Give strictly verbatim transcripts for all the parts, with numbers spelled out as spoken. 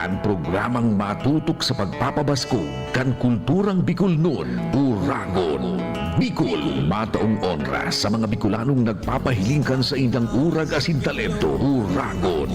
An programang matutok sa pagpapabaskog kan kulturang Bicolnon, Uragon Bicol. Mataong onra sa mga Bicolanong nagpapahiling kan saindang urag asin talento, Uragon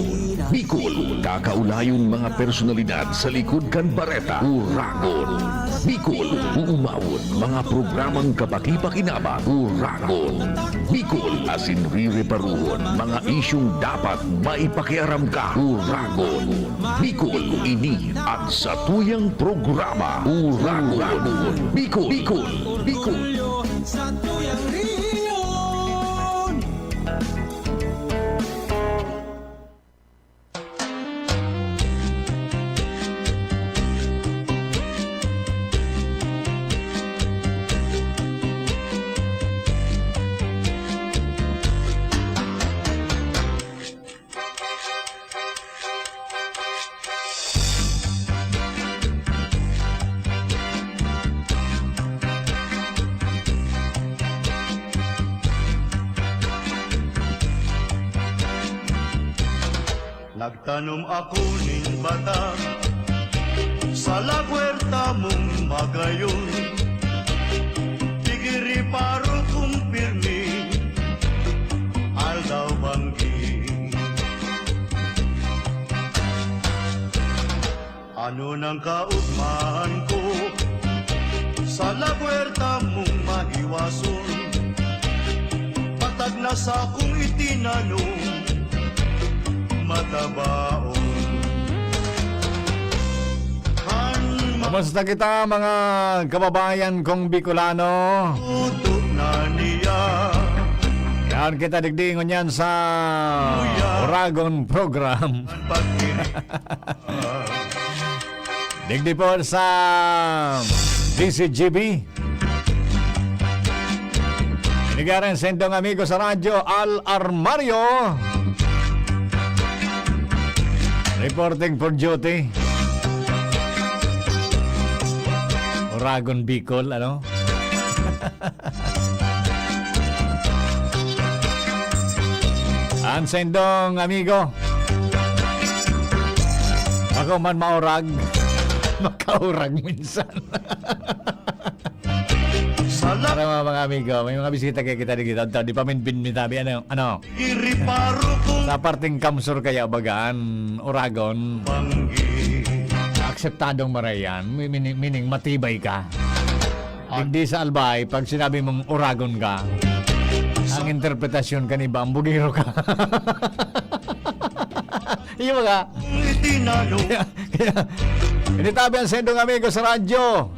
Bicol. Kakaulayon mga personalidad sa likod kan bareta, Uragon Bicol. Uumawon mga programang kapakipakinabang, Uragon Bicol. Asin rireparuhon mga isyung dapat maipakiaram ka, Uragon Bicol. Ini an satuyang programa, Uragon Bicol. Bicol. Bicol. Orgulyo sa tuyang rehiyon. Nagtanom ako nin bata sa lagwerta mong magayon. Tigiri paro kong pirmi, aldaw banggi. Ano nang kaugmahan ko sa lagwerta mong mahiwason? Patag na sakong itinanom, matabaon. Kan ma- Kumusta kita, mga kababayan kong Bicolano? Tutok na niya. Yan kita digdi ngunyan sa Kuya. Uragon Program. Pag-inig. Digdi po sa D C G B. Ini garo an saindong amigo sa radyo, Al Armario. Reporting for duty. Uragon, Bicol, ano? An saindong amigo, bako man maurag, makaurag minsan. Sala- Para mga, mga amigo, may mga bisita kaya kita digdi. Di pa min binbitabi, ano, ano? Iriparo kong Sa parteng CamSur kaya bagaan, Uragon. Banggi. Akseptadong marayan, mi-, mini-, meaning matibay ka. Digdi sa Albay, pag sinabi mong Uragon ka, ang interpretasyon kan iba, ambugero ka. Iyo ba ka? Itinalo. Kaya, kaya, ini tabi an saindong amigo sa radyo.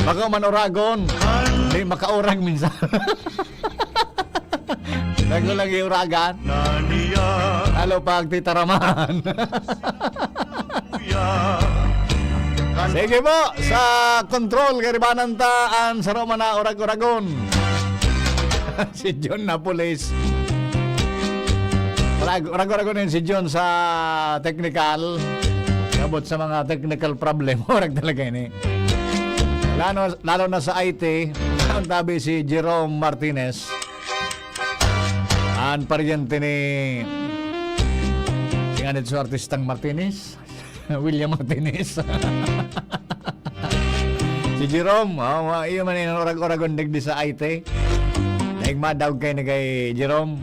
Bako man Uragon, di makaurag minsan. Bago lang iuragan. Naniya. Lalo pag titaraman. Kuya. Kan- Sige po, sa control, karibanan ta, an saro man na urag-uragon. Si John Napoles. Urag-, urag-uragon yun si John sa technical. Abot sa mga technical problem, urag talaga ini. Lalo, lalo na sa I T, ang tabi si Jerome Martinez. An paryente ni, singa nito sa artistang Martinez? William Martinez. Si Jerome, oh, ma-, iyo man yung urag-uragon digdi sa I T. Daig madaog kayo na kay Jerome.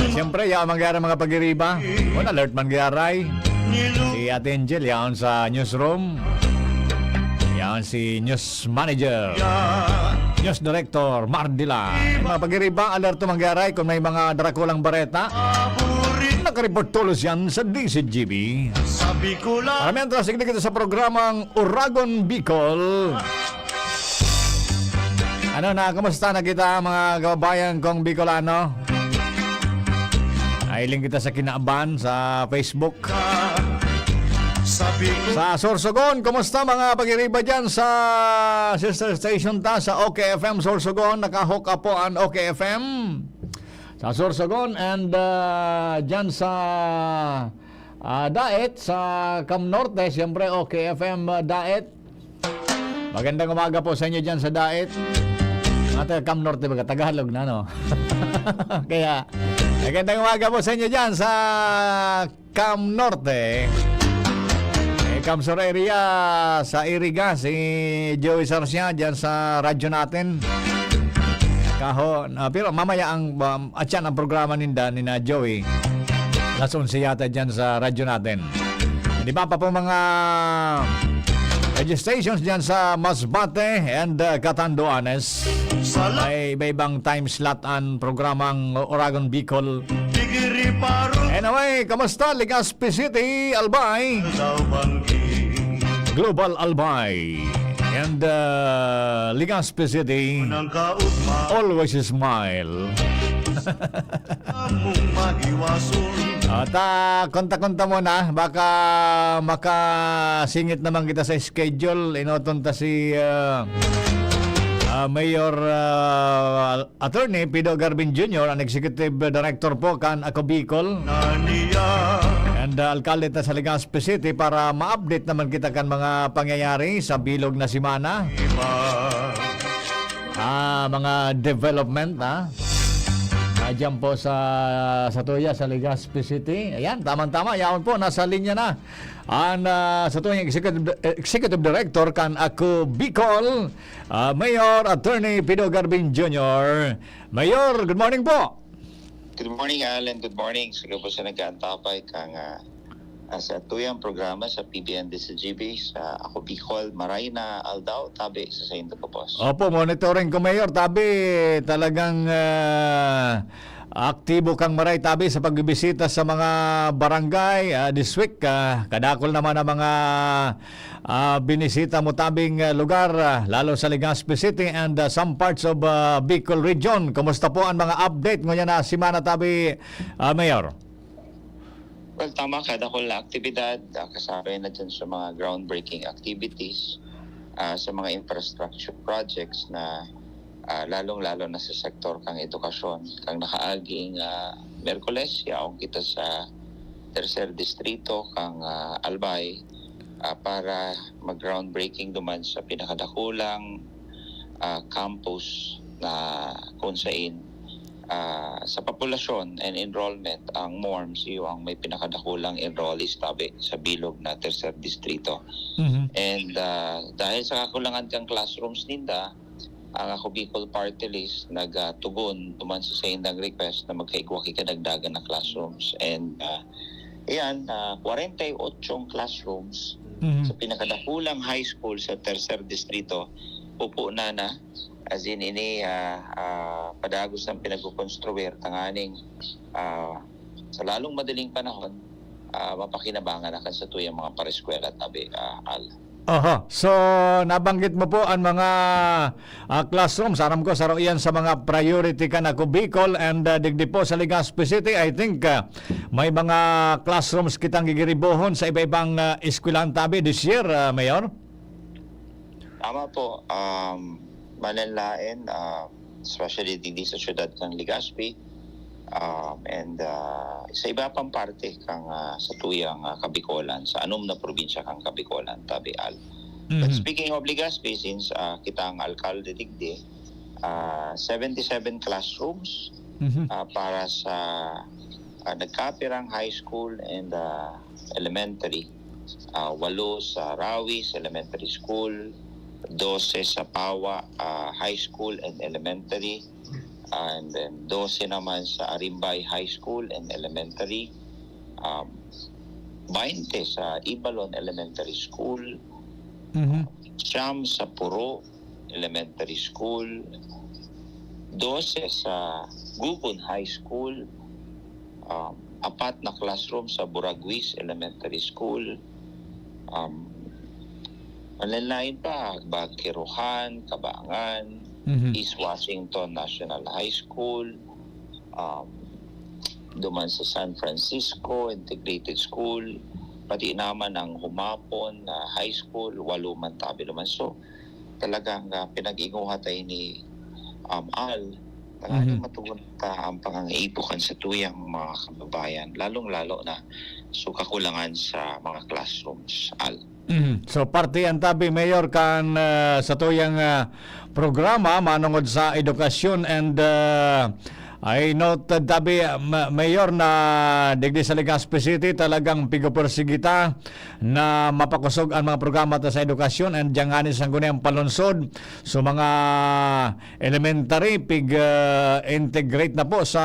Siyempre, yaon man garo mga pagiriba. On alert man garay. Si Ate Angel, yaon sa newsroom. Yaon si news manager, news director, Mardila. Mga pagiriba, alerto man garay kung may mga drakulang bareta. Nakareport tolos yan sa D C G B. Sa Bicola. Para mientras, sigli kita sa programang Uragon Bicol. Ano na, kumusta na kita, mga kababayan kong Bicolano? Ay, link kita sa Kinaban, sa Facebook. Sa Bicola. Sa Sorsogon, kumusta mga pagiriba dyan sa sister station ta, sa OK F M Sorsogon? Naka-hook up po an OK F M. Sa Sorsogon and, ah, dyan sa, ah, Daet, sa Cam Norte, siyempre, OK F M, ah, Daet. Magandang umaga po sa inyo dyan sa Daet. Mga taga Cam Norte, baga, Tagalog na, no? Kaya, Magandang umaga po sa inyo dyan sa Cam Norte. Eh, Cam Sur area, sa Iriga, si Joey Sarcia dyan sa radyo natin. Kaho, ah, pero mamaya ang, um, at yan ang programa ninda ni na Joey. Alas onse yata dyan sa radyo natin. Di ba pa po mga radio stations dyan sa Masbate and, uh, Catanduanes? May iba-ibang time slot ang programang Oragon Bicol. Anyway, kamusta Legazpi City, Albay? Global Albay and, uh, Legazpi City. Always smile. At, ah, konta-konta mo na, baka makasingit naman kita sa schedule. Inoton ta si, ah, ah, Mayor, ah, Attorney Pido Garbin Junior, ang Executive Director po kan Ako Bicol. And, ah, alkalde ta sa Legazpi City para ma-update naman kita kan mga pangyayari sa bilog na semana. Ah, mga development, ha? Ah, dyan po sa, sa Tuya, sa Legazpi City. Ayan, tamang-tama. Yaon po, nasa linya na ang, ah, sa Tuya, Executive, Executive Director kan Ako Bicol, ah, Mayor Attorney Pido Garbin Junior. Mayor, good morning po. Good morning, Alan. Good morning sa gabos na nag-aantapay kang, ah, ah, sa tuyang programa sa P B N D sa G B, sa Ako Bicol, Maray na Aldaw, tabi sa saindo gabos. Opo, monitoring ko, Mayor. Tabi, talagang, ah, aktibo kang maray, tabi, sa pagbibisita sa mga barangay, ah, this week, ah, kadakol naman ang mga, ah, binisita mo tabing, ah, lugar, ah, lalo sa Legazpi City and, ah, some parts of, ah, Bicol Region. Kumusta po ang mga update ngunyan na semana tabi, ah, Mayor? Well, tama ka, dakul na aktibidad, ah, kasabay na dyan sa mga groundbreaking activities, ah, sa mga infrastructure projects na, ah, lalong-lalo na sa sektor kang edukasyon. Kang nakaaging, ah, Miyerkules, yaon kita sa Tercer Distrito, kang, ah, Albay, ah, para mag-groundbreaking duman sa pinakadakulang, ah, campus na kung sain, ah, sa populasyon and enrollment, ang MORMS iyo ang may pinakadakulang enrollees tabi sa bilog na Tercer Distrito. Mhm. And, ah, dahil sa kakulangan kang classrooms ninda, ang Ako Bicol Party List nagtugon duman sa saindang request na magkaigwa ki kadagdagan na classrooms. And, ah, iyan, ah, kwarenta y ocho classrooms Mhm. sa pinakadakulang high school sa Tercer Distrito, pupunan na. As in, ini, ah, ah, padagos ang pinagkukonstruir tanganing, ah, sa lalong madaling panahon, ah, mapakinabangan na kan satuyang mga pareskwela tabi, ah, Al. Aha. So, nabanggit mo po ang mga, ah, classrooms. Aram ko, saro iyan sa mga priority kan Ako Bicol and, ah, digdi po sa Legazpi City. I think, ah, may mga classrooms kitang gigiribohon sa iba-ibang, ah, eskwelahan tabi this year, ah, Mayor? Tama po. Um, manlaen-laen, ah, especially digdi sa siyudad kan Legazpi, um, and, ah, sa iba pang parte kang, ah, satuyang, ah, Kabicolan, sa anom na probinsya kang Kabicolan, tabi, Al. But Mhm. speaking of Legazpi, since, ah, kita ang alkalde digdi, ah, seventy-seven classrooms, Mhm. ah, para sa, ah, nagkapirang high school and, ah, elementary. Ah, walo sa Rawis Elementary School, dose sa Pawa, ah, High School and Elementary, and then dose naman sa Arimbay High School and Elementary, um, baynte sa Ibalon Elementary School, Mhm. siyam sa Puro Elementary School, dose sa Gugon High School, um, apat na classroom sa Buraguis Elementary School, um, manlaen-laen pa, Bagkiruhan, Kabangan, Mhm. East Washington National High School, um, duman sa San Francisco Integrated School, pati naman ang Humapon na High School, walo man tabi naman. So, talagang, ah, pinag-inguha tayo ni, um, Al, tanganing Mhm. matugon ta ang pangangaipo kan satuyang mga kababayan, lalong-lalo na so kakulangan sa mga classrooms, Al. Mhm. So, parte yan tabi, Mayor, kan, ah, satuyang, ah, programa manongod sa edukasyon and, ah, Ay, noted tabi, ah, Ma-, Mayor, na digdi sa Legazpi City, talagang pigpupursige ta na mapakosog an mga programa ta sa edukasyon, and diyan ngani sa guni ang palunsod. So, mga elementary, pig, ah, integrate na po sa,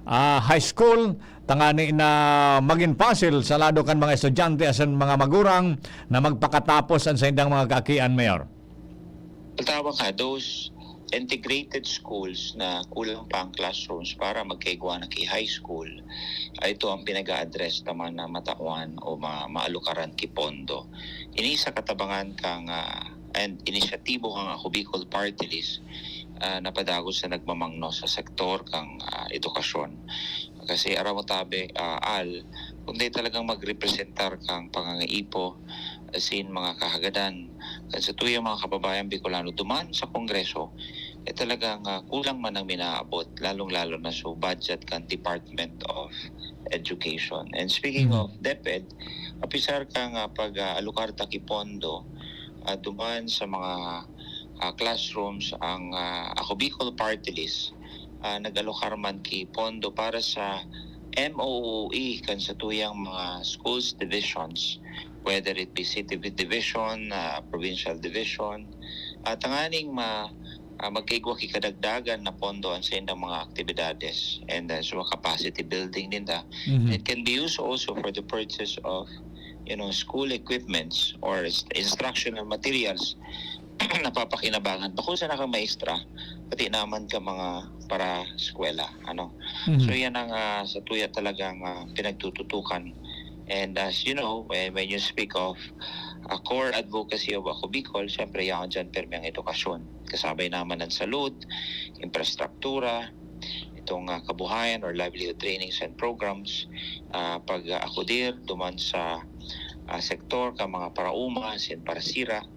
ah, high school, tangani na magin pasil sa lado kan mga estudyante asin mga magurang na magpakatapos an saindang mga kaakian, Mayor. Tama ka, those integrated schools na kulang pa ang classrooms para magkaigwa na ki high school, ah, ito ang pinag-a-address ta man na matawan o ma-, maalukaran ki pondo. Ini sa katabangan kang, ah, and inisyatibo kang Ako Bicol Party List, ah, na padagos na nagmamangno sa sektor kang, ah, edukasyon. Kasi aram mo tabi, ah, Al, kung di talagang magrepresentar kang pangangaipo, asin mga kahagadan kan satuyang mga kababayan Bicolano duman sa Kongreso, eh, talagang, ah, kulang man ang minaabot, lalong-lalo na sa budget kan Department of Education. And speaking Mhm. of DepEd, apisar kan, ah, pag, ah, alokar ta ki pondo, ah, duman sa mga, ah, classrooms, ang, ah, Ako Bicol Party List, ah, nag-alokar man ki pondo para sa M O O E kan satuyang mga schools divisions, whether it be city division, ah, provincial division, at tanganing ma-, ah, magkaigwa ki kadagdagan na pondo an saindang mga aktibidades and, ah, sa mga capacity building ninda. Mhm. It can be used also for the purchase of, you know, school equipments or inst-, instructional materials na papakinabangan. Bako sa naka maestra, pati naman ka mga para eskwela, ano. Mhm. So, yan ang, ah, sa tuya talagang, ah, pinagtututukan. And as you know, when, when you speak of, ah, core advocacy of Ako Bicol, siyempre, yaon dyan, permi ang edukasyon. Kasabay naman ang salud, infrastruktura, itong, ah, kabuhayan or livelihood trainings and programs, ah, pag, ah, akudir duman sa, ah, sektor ka mga parauma, sin parasira,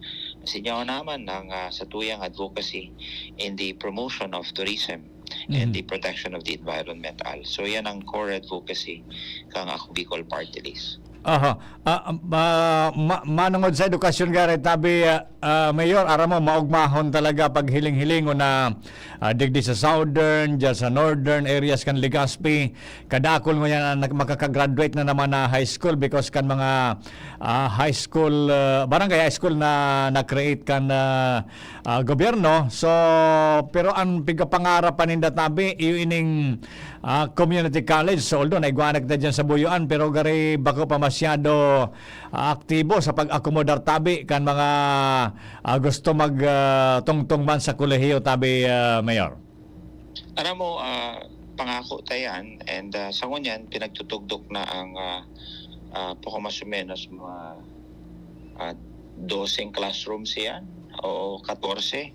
sinyaw naman ang, ah, sa tuyang advocacy in the promotion of tourism and Mhm. the protection of the environment, Al. So, yan ang core advocacy kang Ako Bicol Party List. Aha. Ah, ah, ma-, ma-, manongod sa edukasyon, gari tabi, ah, ah, Mayor, aram mo, maugmahon talaga paghiling-hilingon na, ah, digdi sa southern, dyan sa northern areas kan Legazpi, kadakul ngunyan ang nag-, makakagraduate na naman na high school because kan mga, ah, high school, ah, barangay high school na na-create kan, ah, ah, gobyerno. So, pero ang pigapangarap pa ninda tabi, iyo ining, ah, community college. So, although naigwa na kita dyan sa Buyuan, pero gari bako pa masyado, ah, aktibo sa pag-akomodar tabi kan mga, ah, gusto mag, ah, tungtong man sa kolehiyo tabi, ah, Mayor. Aram mo, ah, pangako ta yan, and, ah, sa ngunyan, pinagtutugdok na ang, ah, ah, poko mas o menos mga, ah, doseng classrooms yan, o katorse,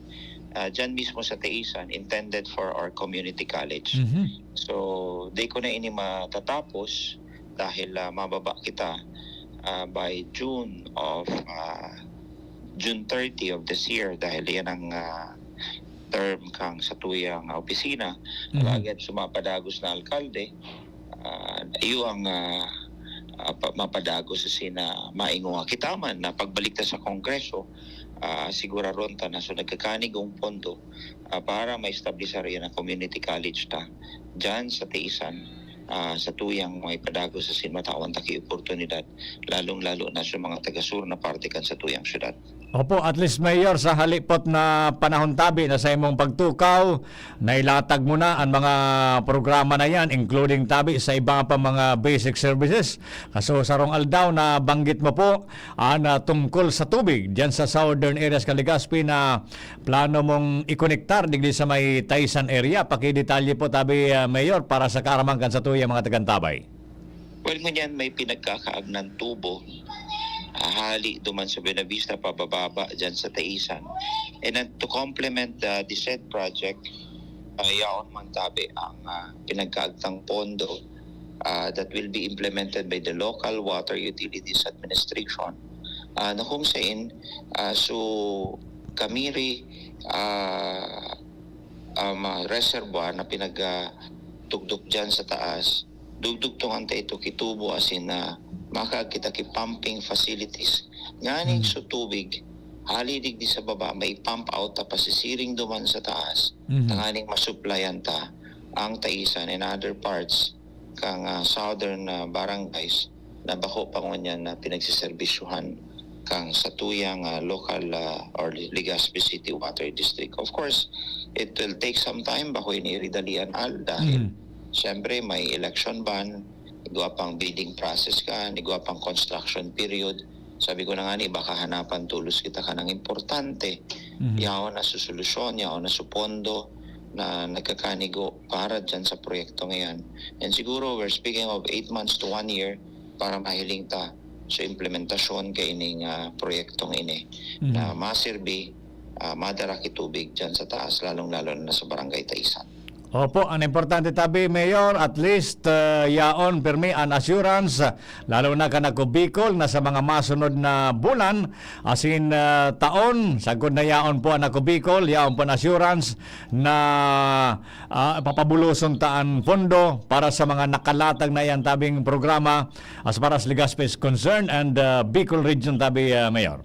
ah, dyan mismo sa Taisan, intended for our community college. Mhm. So, di ko na ini matatapos dahil, ah, mababa kita, ah, by June of, ah, June thirty of this year, dahil yan ang, ah, term kang satuyang opisina. Mhm. Alagad sa mapadagos na alkalde, ah, iyo ang, ah, ah, pa-, mapadagos sa sina mainguha. Kita man na pagbalik ta sa Kongreso, ah, siguraron ta na so nagkakanigong pondo, ah, para maestablisar yan ang community college ta dyan sa Taisan, ah, sa tuyang may padagos sa sinmatawan ta ki oportunidad, lalong-lalo na sa mga taga-sur na parte kan satuyang syudad. Opo, at least, Mayor, sa halipot na panahon tabi na sa imong pagtukaw, nailatag mo na ang mga programa na yan, including tabi sa iba pa mga basic services. Kaso sarong aldaw na banggit mo po, ah, na tungkol sa tubig diyan sa southern areas kan Legazpi na plano mong ikonektar digdi sa may Taisan area. Pakidetalye po tabi, ah, Mayor, para sa kaaraman kan satuyang mga tagantabay. Well, ngunyan may pinagkakaagnan tubo, ah, hali duman sa Buenavista pabababa dyan sa Taisan. And then to complement, ah, the said project, ah, yaon man tabi ang, ah, pinagkaagtang pondo, ah, that will be implemented by the local water utilities administration, ah, na kung sain, ah, so Camiri, ah, um, ah, reservoir na pinag, ah, tugdok dyan sa taas, dugdugtungan ta ito ki tubo asin na makaagkita ki pumping facilities. Nganing Mhm. so tubig, hali digdi sa baba, may pump out ta pasisiring duman sa taas, Mhm. tanganing masuplayan ta ang Taisan and other parts kan, ah, southern, ah, barangays na bako pa ngunyan na pinagseserbisyuhan kan satuyang, ah, local, ah, or Legazpi City Water District. Of course, it will take some time bako ini iridalian, Al, dahil Mm. siyempre may election ban, igwa pang bidding process kan, igwa pang construction period. Sabi ko na ngani, baka hanapan tolos kita kanang importante. Mhm. Yaon na su solusyon, yaon na su pondo na nagkakanigo para diyan sa proyektong iyan. And siguro, we're speaking of eight months to one year para mahiling ta sa implementasyon kaining, ah, proyektong ini Mhm. na maserbi, ah, madara ki tubig diyan sa taas, lalong-lalo na sa Barangay Taisan. Opo, ang importante tabi, Mayor, at least, ah, yaon pirmi an assurance, lalo na kan Ako Bicol, na sa mga masunod na bulan, asin, ah, taon, sagkod na yaon po an Ako Bicol, yaon po an assurance na, ah, papabuloson ta an pondo para sa mga nakalatag na iyan tabing programa as far as Legazpi is concerned and, ah, Bicol Region tabi, ah, Mayor.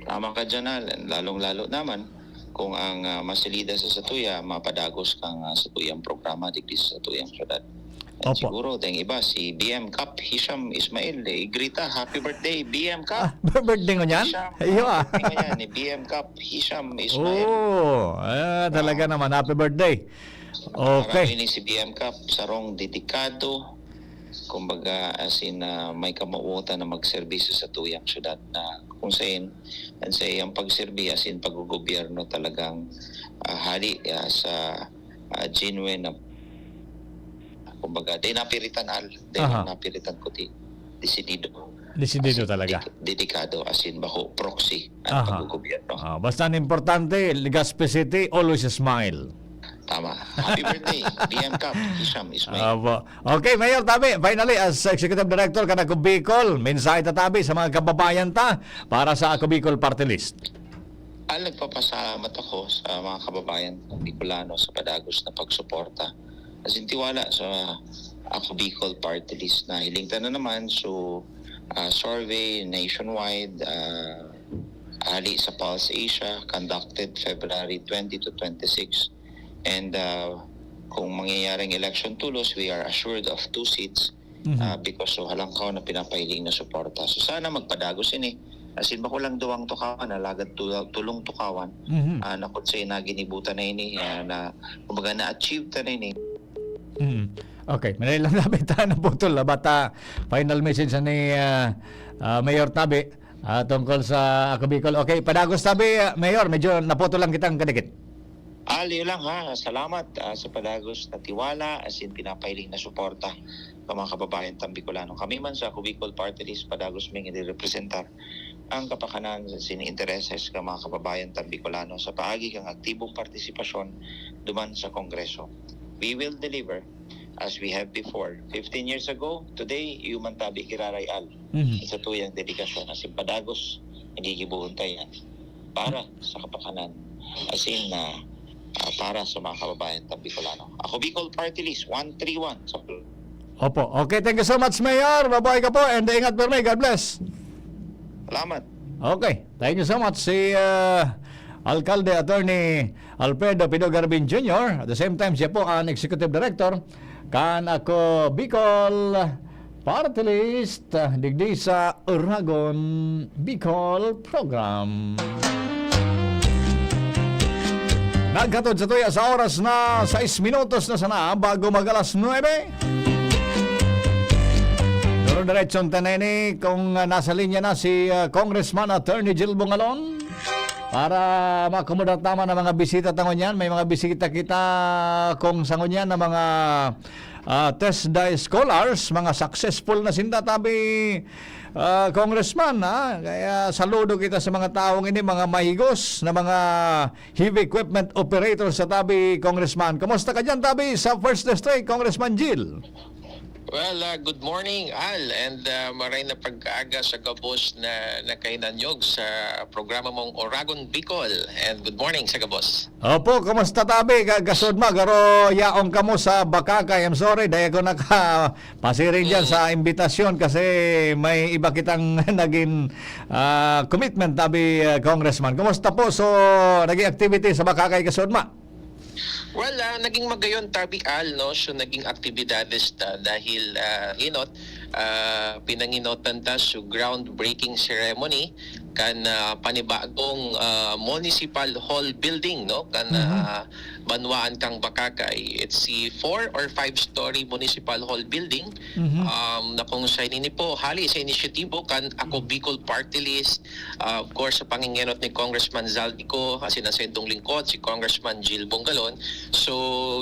Tama ka diyan, Al, and lalong-lalo naman kung ang, ah, masalida sa satuya mapadagos kan, ah, satuyang programa digdi sa satuyang syudad. And Opo. siguro, dahil iba, si B M Kap Hisham Ismail, eh, i-greet ta, "Happy birthday, B M Kap!" Ah, birthday ngunyan? Hisham, Iyo, ah. birthday ngunyan ni B M Kap Hisham Ismail. Oh, ah, talaga Wow. naman. Happy birthday. Okay. Marami ni si B M Kap, sarong dedikado, kumbaga, as in, ah, may kamawotan na magserbisyo sa tuyang syudad na kung sain, and sa iyang pagserbi, as in, paggogobyerno talagang, ah, hali, ah, sa, ah, genuine na, kumbaga, di napiritan, Al, di Aha. napiritan, kundi desidido. Desidido As in, talaga. ded-, dedikado, as in, bako proxy ang Aha. paggogobyerno. Ah, basta ang importante, Legazpi City, always smile. Tama. Happy birthday, B M Kap Hisham Ismail. Opo. Okay, Mayor, tabi, finally, as Executive Director kan Ako Bicol, mensahe ta tabi sa mga kababayan ta para sa Ako Bicol Party List. Al, nagpapasalamat ako sa mga kababayan kong Bicolano sa padagos na pagsuporta. As in, tiwala sa Ako Bicol Party List na hiling ta na naman. So, ah, survey nationwide, ah, hali sa Pulse Asia, conducted February twenty to twenty-six. And, ah, kung mangyayaring election tulos, we are assured of two seats, Mhm. ah, because so halangkaw na pinapahiling na suporta. So, sana magpadagos ini. As in, bako lang duwang tukawan, alagad tu-, tulong tukawan, Mhm. ah, na kung sa'yo na ginibutan na ini, ah, na, kumbaga, na-achieve ta na ini. Mhm. Okay, madali lang namin tayo naputol, ah, but, ah, final message ni, ah, ah, Mayor Tabi, ah, tungkol sa Ako Bicol. Okay, padagos Tabi, ah, Mayor, medyo naputol lang kitang kadikit. Ah, liyo lang ha. Salamat, ah, sa padagos na tiwala, as in, pinapahiling na suporta sa mga kababayan tang Bicolano. Kami man sa Ako Bicol Party List, padagos ming irerepresentar ang kapakanan sa sini intereses ka mga kababayan tang Bicolano sa paagi kang aktibong partisipasyon duman sa Kongreso. We will deliver as we have before. Fifteen years ago, today, iyo man tabi giraray-an Mhm. sa tuyang dedikasyon. As in, padagos, nagigibohon ta yan para sa kapakanan. As in, ah, ah, para sa mga kababayan tang Bicolano. Ako, Bicol Party List, one three one. Sa Opo. Okay, thank you so much, Mayor. Mabuhay ka po and ingat pirmi. God bless. Salamat. Okay, thank you so much. Si, ah, Alkalde Attorney Alfredo Pido Garbin Junior, at the same time, siya po ang Executive Director kan Ako Bicol Party List, ah, digdi sa Oragon Bicol Program. Naghatod sa tuya sa oras na sais minutos na sana bago mag-alas nuebe. Pero diretsong taneni kung, ah, nasa linya na si, ah, Congressman Attorney Jill Bungalon para maakomodar ta man ang mga bisita ta ngunyan. May mga bisita kita kung sa ngunyan na mga, ah, TESDA scholars, mga successful na sinda, tabi, ah, Congressman, ha? Kaya saludo kita sa mga taong ini, mga mahigos na mga heavy equipment operators sa tabi, Congressman. Kumusta ka dyan, tabi, sa First District, Congressman Jill? Well, ah, good morning, Al, and, ah, maray na pag-aga sa gabos na nakahinanyog sa programa mong Oragon Bicol. And good morning sa gabos. Opo, kumusta tabi? Ga-, gasod ma, garo yaon kamo sa Bacacay. I'm sorry, dahil ako nakapasiring dyan Mm. sa imbitasyon kasi may iba kitang naging, ah, commitment, tabi, ah, Congressman. Kumusta po? So, naging activity sa Bacacay, gasod ma? Well, ah, naging magayon tabi, Al, no? So, naging aktibidades ta dahil, ah, inot, ah, pinanginotan ta so groundbreaking ceremony kan, ah, panibagong, ah, municipal hall building, no? Kan, Mhm. ah, banwaan kang Bacacay. It's a four or five-story municipal hall building, Mhm. um, na kung sa ini po, hali sa inisyatibo kan Ako Bicol Party List, ah, of course, sa pangingenot ni Congressman Zaldy Co, asin ang saindong lingkod, si Congressman Jil Bongalon. So,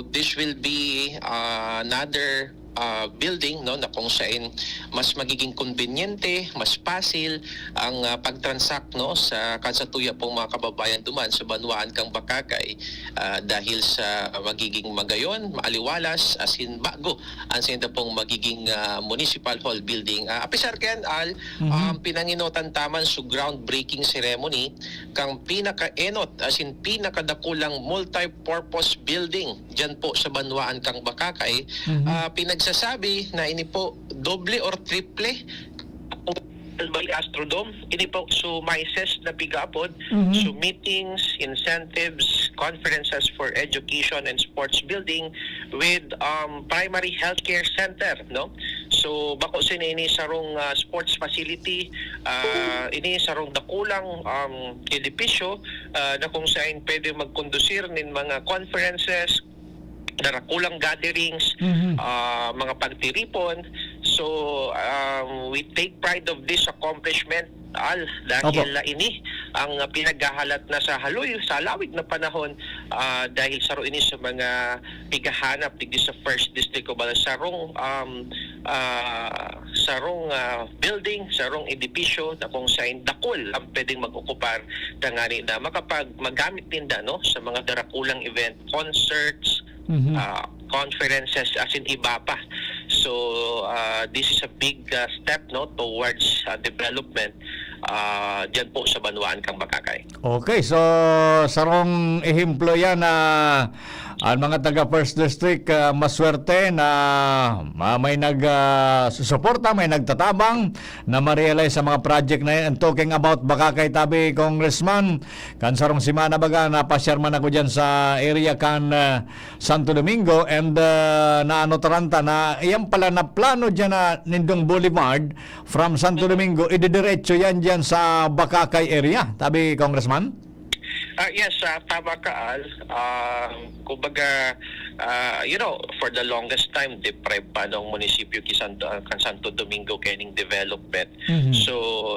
this will be, ah, another, ah, building, no, na kung sain mas magiging konbinyente, mas pasil ang, ah, pag-transact, no, sa, kan satuya pong mga kababayan duman sa banwaan kang Bacacay, ah, dahil sa magiging magayon, maaliwalas, asin bago ang sainda pong magiging, ah, municipal hall building. Ah, apisar kan, Al, Mhm. um, pinanginotan ta man so groundbreaking ceremony kang pinakaenot, asin pinakadakulang multi-purpose building diyan po sa banwaan kang Bacacay. Mhm. Ah, pinagsasabi na ini po doble or triple Albay Astrodome. Ini po so MICES na pig-aapod. Mhm. So meetings, incentives, conferences for education and sports building with, um, primary healthcare center, no? So, bako sini ini sarong, ah, sports facility, ah, ini sarong dakulang, um, edipisyo, ah, na kung saan pwede magkondusir nin mga conferences, darakulang gatherings, Mhm. ah, mga pagtiripon. So, um, we take pride of this accomplishment, Al, dahil Opo. na ini ang pinaghahalat na sa haloy, sa halawig na panahon, ah, dahil saro ini sa mga pighahanap digdi sa First District of Bal-, sarong, um, ah, sarong, ah, building, sarong edipisyo na kung saan dakul ang pwedeng mag-okupar tangani na makapag-, magamit ninda, no, sa mga darakulang event, concerts, Mhm. ah, conferences, asin iba pa. So, ah, this is a big, ah, step, no, towards, ah, development, ah, diyan po sa banwaan kang Bacacay. Okay, so sarong ehemplo yan na ang mga taga First District, ah, maswerte na, ah, may nag, ah, susuporta, may nagtatabang na ma-realize sa mga project na yan. And talking about Bacacay tabi, Congressman, kan sarong semana baga, napasyar man ako diyan sa area kan, ah, Santo Domingo, and, ah, naano taranta na iyan pala na plano diyan na nindong boulevard from Santo Domingo, ididiretso yan diyan sa Bacacay area, tabi, Congressman? Ah, yes, ah, tama ka, Al. Ah, kumbaga, ah, you know, for the longest time, deprived pa nung munisipyo ki Santo, kan Santo Domingo kaining development. Mhm. So,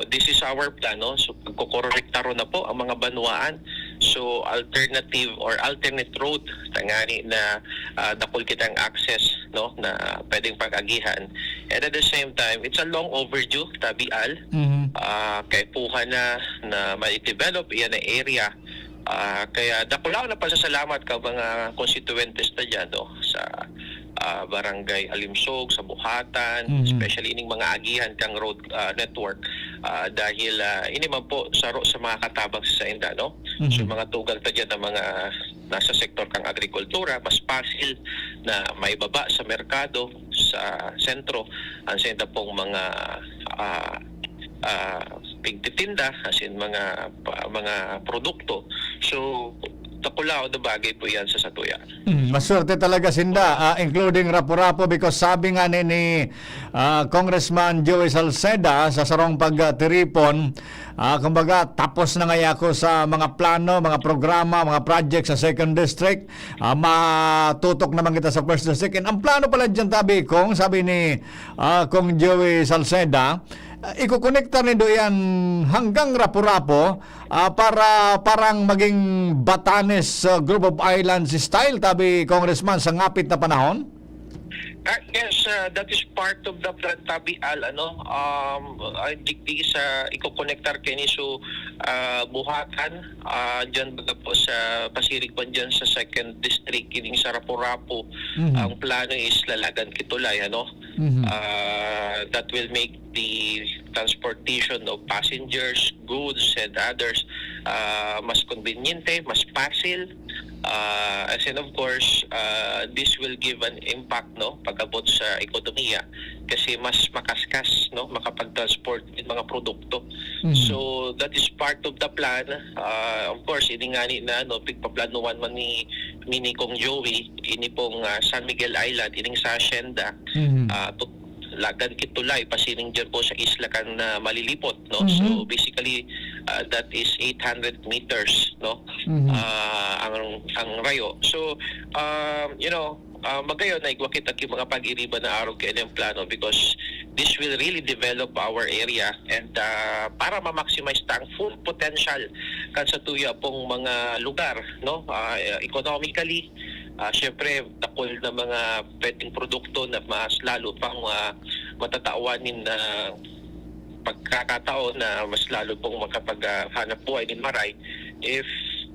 this is our plan, no? So, pagkokorekta ro na po ang mga banwaan. So, alternative or alternate road, tangani na, ah, dakul kitang access, no, na pwedeng pag-agihan. And at the same time, it's a long overdue, tabi, Al. Mhm. Ah, kaipuhan na, na ma-develop iyan na area. Ah, kaya dakulaon na pasasalamat ka mga konstituyentes na dyan, no, sa, ah, Barangay Alimsog, sa Buhatan, Mhm. especially ining mga agihan kang road, ah, network. Ah, dahil, ah, ini man po saro sa mga katabang sa sainda, no? Mhm. So, mga tugang ta dyan na mga nasa sektor kang agrikultura, mas pasil na maibaba sa merkado, sa sentro, ang sainda pong mga, ah, ah, pigtitinda, as in mga pa-, mga produkto. So, dakulaon na bagay po yan sa satuya. Mm, maswerte talaga sinda, ah, including Rapu-Rapu, because sabi nga ni, ni, ah, Congressman Joey Salceda sa sarong pagtiripon, ah, kumbaga, tapos na ngaya ako sa mga plano, mga programa, mga project sa Second District. Ah, matutok naman kita sa First District. And ang plano pala dyan, tabi, Cong, sabi ni, ah, Cong Joey Salceda, ah, ikokonektar nindo yan hanggang Rapu-Rapu, ah, para parang maging Batanes, ah, Group of Islands style, tabi, Congressman, sa ngapit na panahon? Ah, yes, ah, that is part of the plan, tabi, Al, ano, um, ah, digdi sa ikokonektar kaini so, ah, Buhatan, ah, dyan baga po sa pasirig pa dyan sa Second District, ining sa Rapu-Rapu. Mhm. Ang plano is lalagan ki tulay, ano? Mhm. Ah, that will make the transportation of passengers, goods, and others, ah, mas konbinyente, mas pasil, Ah, as in, of course, ah, this will give an impact, no, pag-abot sa ekonomiya kasi mas makaskas, no, makapag-transport yung mga produkto. Mhm. So, that is part of the plan. Ah, of course, ini ngani na, no, pigpaplanuhan man ni, ni Kong Joey, ini pong, ah, San Miguel Island, ining sa Hacienda, Mhm. ah, tut-, lagan kitulay, pasining dyan po sa isla kan, ah, Malilipot, no? So, Mhm. basically, ah, that is eight hundred meters, no? Mhm. Ah, ang, ang rayo. So, um, you know, ah, magayon na igwa kita ki mga pag-iriba na arog kaini ang plano because this will really develop our area and, ah, para ma-maximize ta ang full potential kan sa tuya pong mga lugar, no? Ah, economically, ah, syempre, dakul na mga pwedeng produkto na mas lalo pang, ah, matatawan nin, ah, pagkakataon na mas lalo pong makapag, ah, hanap buhay nin maray if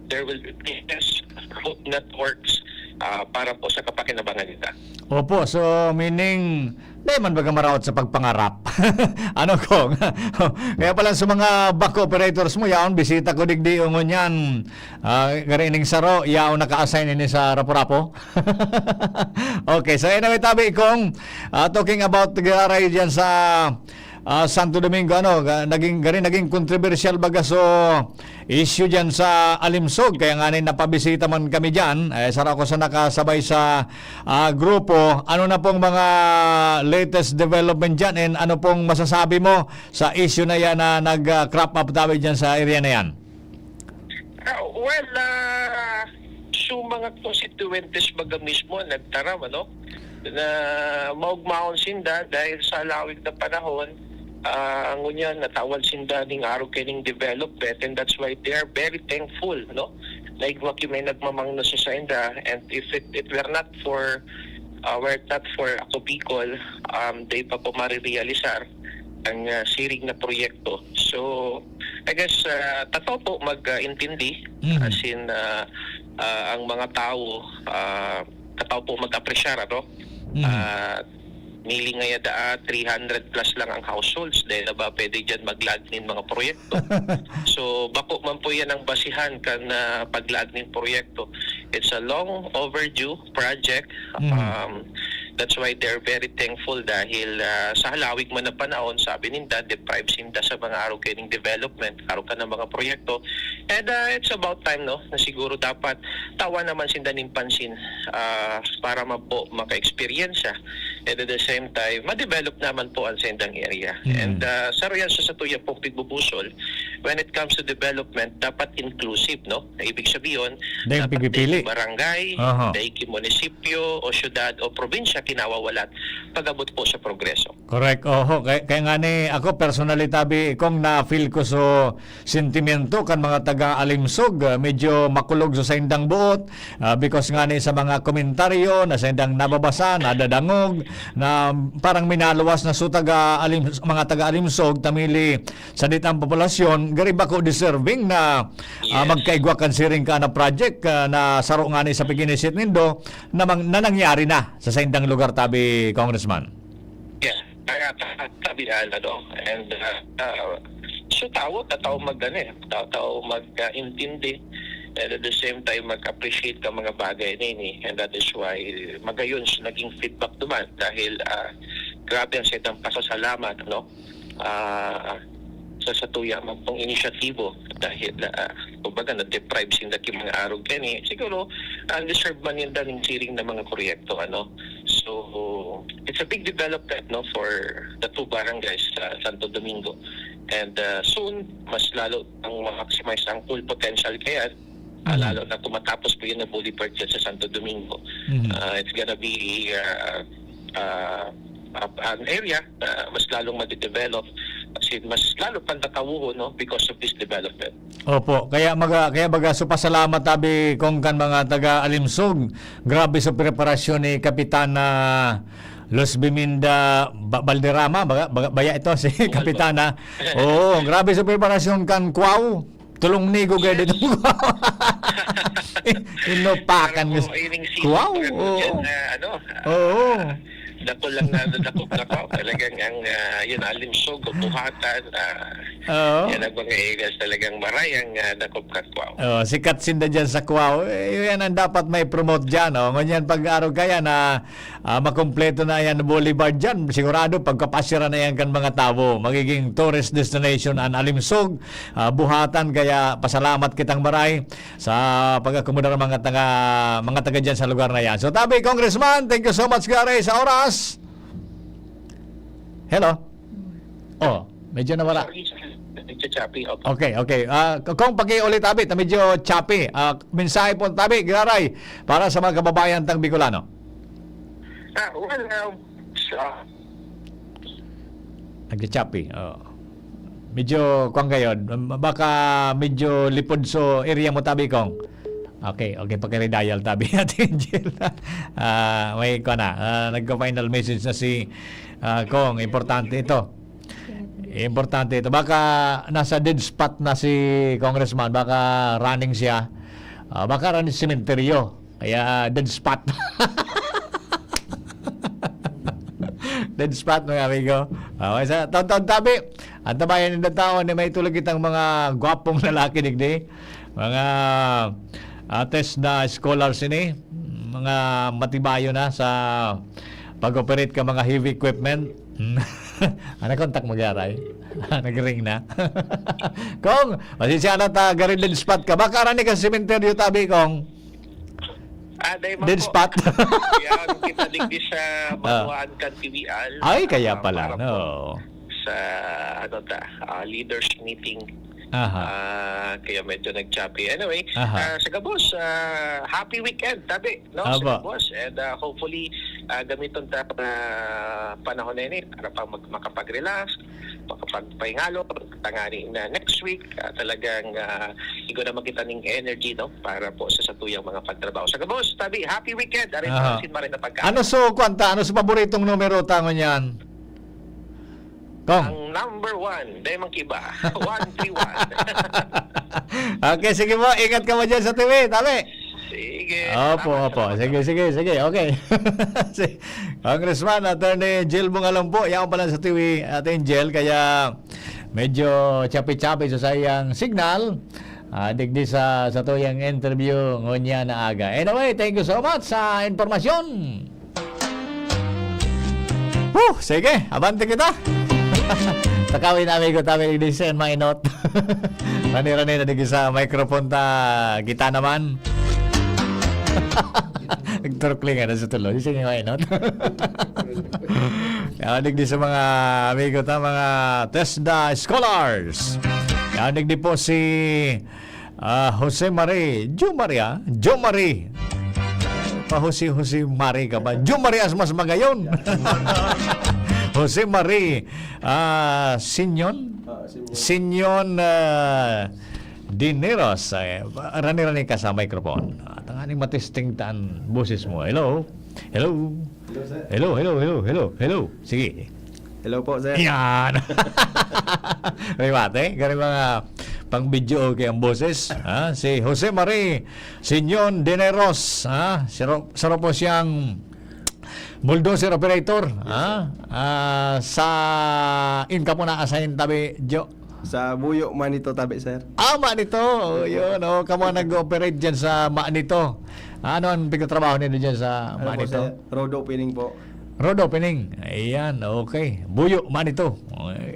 there will be business road networks, ah, para po sa kapakinabangan nila. Opo, so meaning, di man baga maraot sa pagpangarap. Ano, Kong? Kaya pala sa mga backhoe operators mo, yaon, bisita ko digdi, ngunyan. Ah, gari ning saro, yaon naka-assign ini sa Rapu-Rapu. Okay, so anyway, tabi, Kong, ah, talking about giraray dyan sa, ah, Santo Domingo, ano, ga-, naging, gari naging kontrobersyal baga so issue dyan sa Alimsog, kaya nga ni napabisita man kami dyan, eh, saro ako sa nakasabay sa, ah, grupo. Ano na pong mga latest development dyan and ano pong masasabi mo sa issue na yan na nag, ah, crop up tabi dyan sa area na yan? Ah, well, ah, so mga constituentes baga mismo nagtaram, ano, na maugmaon sinda dahil sa lawig na panahon, ah, ngunyan natawan sinda ning arog kaining development, and that's why they are very thankful, no? Naigwa ki may nagmamangno sa sainda, and if it, it were not for, ah, were it not for Ako Bicol, um, di pa po marirealisar ang, ah, siring na proyekto. So, I guess, ah, tataw po mag, ah, intindi, Mhm. as in, ah, ah, ang mga tao, ah, tataw po mag-apresyar, ano? Mhm. Ah, nili ngaya daa, three hundred plus lang ang households, dahil na ba pwede dyan maglaag nin mga proyekto? So, bako man po yan ang basihan kan, ah, paglaag nin proyekto. It's a long overdue project. Mhm. Um, that's why they're very thankful dahil, ah, sa halawig man na panahon, sabi ninda, deprive sinda sa mga arog kaining development, arog kan mga proyekto. And, ah, it's about time, no, na siguro dapat tawan naman sinda nin pansin, ah, para man po maka-eksperyensya. And at the same time, ma-develop naman po ang sendang area. Mm. And, ah, saro yan sa satuya pong pigbubusol. When it comes to development, dapat inclusive, no? Na ibig sabihin, Dahil dapat pigpipili. Dahil barangay, Aha. dahil munisipyo, o syudad, o probinsya, kinawawalat pag-abot po sa progreso. Correct. Oho. Kaya, kaya nga ni, ako personally, tabi, kung na-feel ko so sentimento kan mga taga-Alimsog, ah, medyo makulog sa saindang buot, ah, because nga ni sa mga komentaryo na saindang nababasa, nadadangog, na parang minaluwas na so taga-Alim-, mga taga-Alimsog, tamili sa ditang populasyon, gari bako deserving na, ah, Yes. magkaigwa kan siring ka na project, ah, na saro nga ni sa pag-initiate nindo na mang-, na nangyari na sa saindang lugar, tabi, Congressman. Yeah. Kaya ta-, tabi, ano, and, ah, ah, so tao, tao mag, ano, eh, tao, tao mag, ah, intindi, and at the same time, mag-appreciate ka mga bagay na ini. And that is why magayon siya naging feedback duman dahil, ah, grabe ang saindang pasasalamat, no? Ah, sa, sa tuya man pong inisyatibo dahil, ah, kumbaga, na-deprive sinda ki mga arog kani. Siguro, ah, deserve man ninda ning siring na mga proyekto, ano? So, it's a big development, no, for the two barangays sa Santo Domingo. And, uh, soon, mas lalo ang ma-maximize ang full potential kaya, uh, Mhm. lalo na kung matapos po yung Nabuli Purchase sa Santo Domingo. Mhm. Uh, it's gonna be, uh, uh, uh, an area na mas lalong madidevelop, as in, mas lalo pang tatawuhon, no, because of this development. Opo, kaya maga-, kaya baga, so pasalamat tabi kong kan mga taga Alimsog. Grabe sa preparasyon ni Kapitana Luz Biminda Ba-, Balderrama, baga, baga, baya ito, si Kapitana. Oo, grabe sa preparasyon kan Kwaw. Tulong nigo gaya Yes. dito. Inupakan Pero mo. Ining season Kwaw, pa oo. Yan, ah, ano, ah, Oo. Dako lang na dakop na pa. Talagang ang, ah, yun, alimsog, buhatan, ah, Oo. yan ang mga eagles talagang maray ang, ah, dakop na kwaw. Oh, sikat sinda dyan sa Cubao. Eh, yan ang dapat may promote dyan, oh. Ngunyan, pag araw kaya na, ah, makumpleto na yan boulevard dyan, sigurado pagkapasyaran na yan kan mga tawo. Magiging tourist destination an Alimsog, ah, buhatan. Kaya pasalamat kitang maray sa pag-akomodar mga taga, mga taga dyan sa lugar na yan. So, tabi, Congressman, thank you so much, gare, sa oras. Hello? Oh, medyo nawala. Sorry, sir. Medyo choppy. Opo. Okay, okay. Ah, Kong, pakiulit, tabi, ta medyo choppy. Ah, mensahe po, tabi, giraray, para sa mga kababayan tang Bicolano. Ah, well, um, sa Nagcha-choppy, oh. Medyo, kwan kayo, baka medyo lipod so area mo, tabi, Kong. Okay, okay, paki-redial, tabi, Ate Angel. Ah, may, kwan na, ah, nagka-final message na si, ah, Kong. Importante ito. Importante ito. Baka nasa dead spot na si Congressman. Baka running siya. Ah, baka running sementeryo. Kaya dead spot. Dead spot, mga amigo. Okay, sa taon-taon tabi, ang tabayan ng tao ni may tulog kitang mga gwapong lalaki, digdi. Mga, ah, TESDA scholars ini. Mga matibayo na sa pag-operate ka mga heavy equipment. Ano kontak mo, Garay? Nag-ring na. Kong, pasensya na ta, gari dead spot ka. Baka rani ka sa sementeryo tabi, Kong. Ah, dahil man Dead po. spot. Yan, kita digdi sa Ah. Manuan kan T V L. Ay, kaya Ah, pala, para no? po sa, ano ta, ah, leaders meeting. Aha. Ah, kaya medyo nag-choppy. Anyway, Aha. ah, sa gabos, ah, happy weekend, tabi, no? Sa Apo. gabos. And, ah, hopefully, ah, gamiton ta na panahon na ini para pa mag-, makapag-relax, makapagpahingalo, tangani na next week, ah, talagang, ah, igo na makita ning energy, no? Para po sa satuyang mga pagtrabaho. Sa gabos, tabi, happy weekend. Arin Aha. pa sin maray na pagkain. Ano so, kwan ta? Ano so paboritong numero ta ngunyan? Kong. Ang number one, dahil mang kiba. One three one. Okay, sige po. Ingat ka mo dyan sa T V, tabi. Sige. Opo, Salamat, opo. salamat, Sige, salamat. sige, sige. Okay. Si Congressman Attorney Jill Bungalong po. Yaon pa lang sa T V, Ate Angel. Kaya medyo chapi-chapi sa sayang signal. Ah, digdi sa, sa tuyang interview ngunya na aga. Anyway, thank you so much sa impormasyon. Huh, sige, abante kita. Takawin na, amigo, tabi ni Sen Mainot. Rani-rani na digdi sa microphone ta, kita naman. Nagturukling na sa tulo. Sige, Mainot. Yan, digdi sa mga amigo ta, mga TESDA scholars. Yan, digdi po si Ah, Jose Marie, Jo Maria, Jo Marie. Pa Jose, Jose Marie ka ba? Jo Marie as mas magayon. Jose Marie, ah, Sinyon? Ah, Sinyon. Sinyon, ah, Dineros. Eh, rani-rani ka sa microphone. At ang aning matesting taan boses mo. Hello? Hello? Hello, sir. Hello, hello, hello, hello, hello. Sige. Hello po, sir. Yan. May mate, gari mga pang video okay ang boses. Ha? Si Jose Marie Sinyon Dineros, ha? Saro, saro po siyang bulldozer operator, Yes, ha? sir. Ah, sa in ka po na-assign tabi, Jo? Sa Buyo, Manito, tabi, sir. Ah, Manito. Yun, oh, kamo ang nag-ooperate dyan sa Manito. Ano ang pagtatrabaho ninyo dyan sa Ano po, Manito? sir? Road opening po. Road opening. Ayan, okay. Buyo, Manito.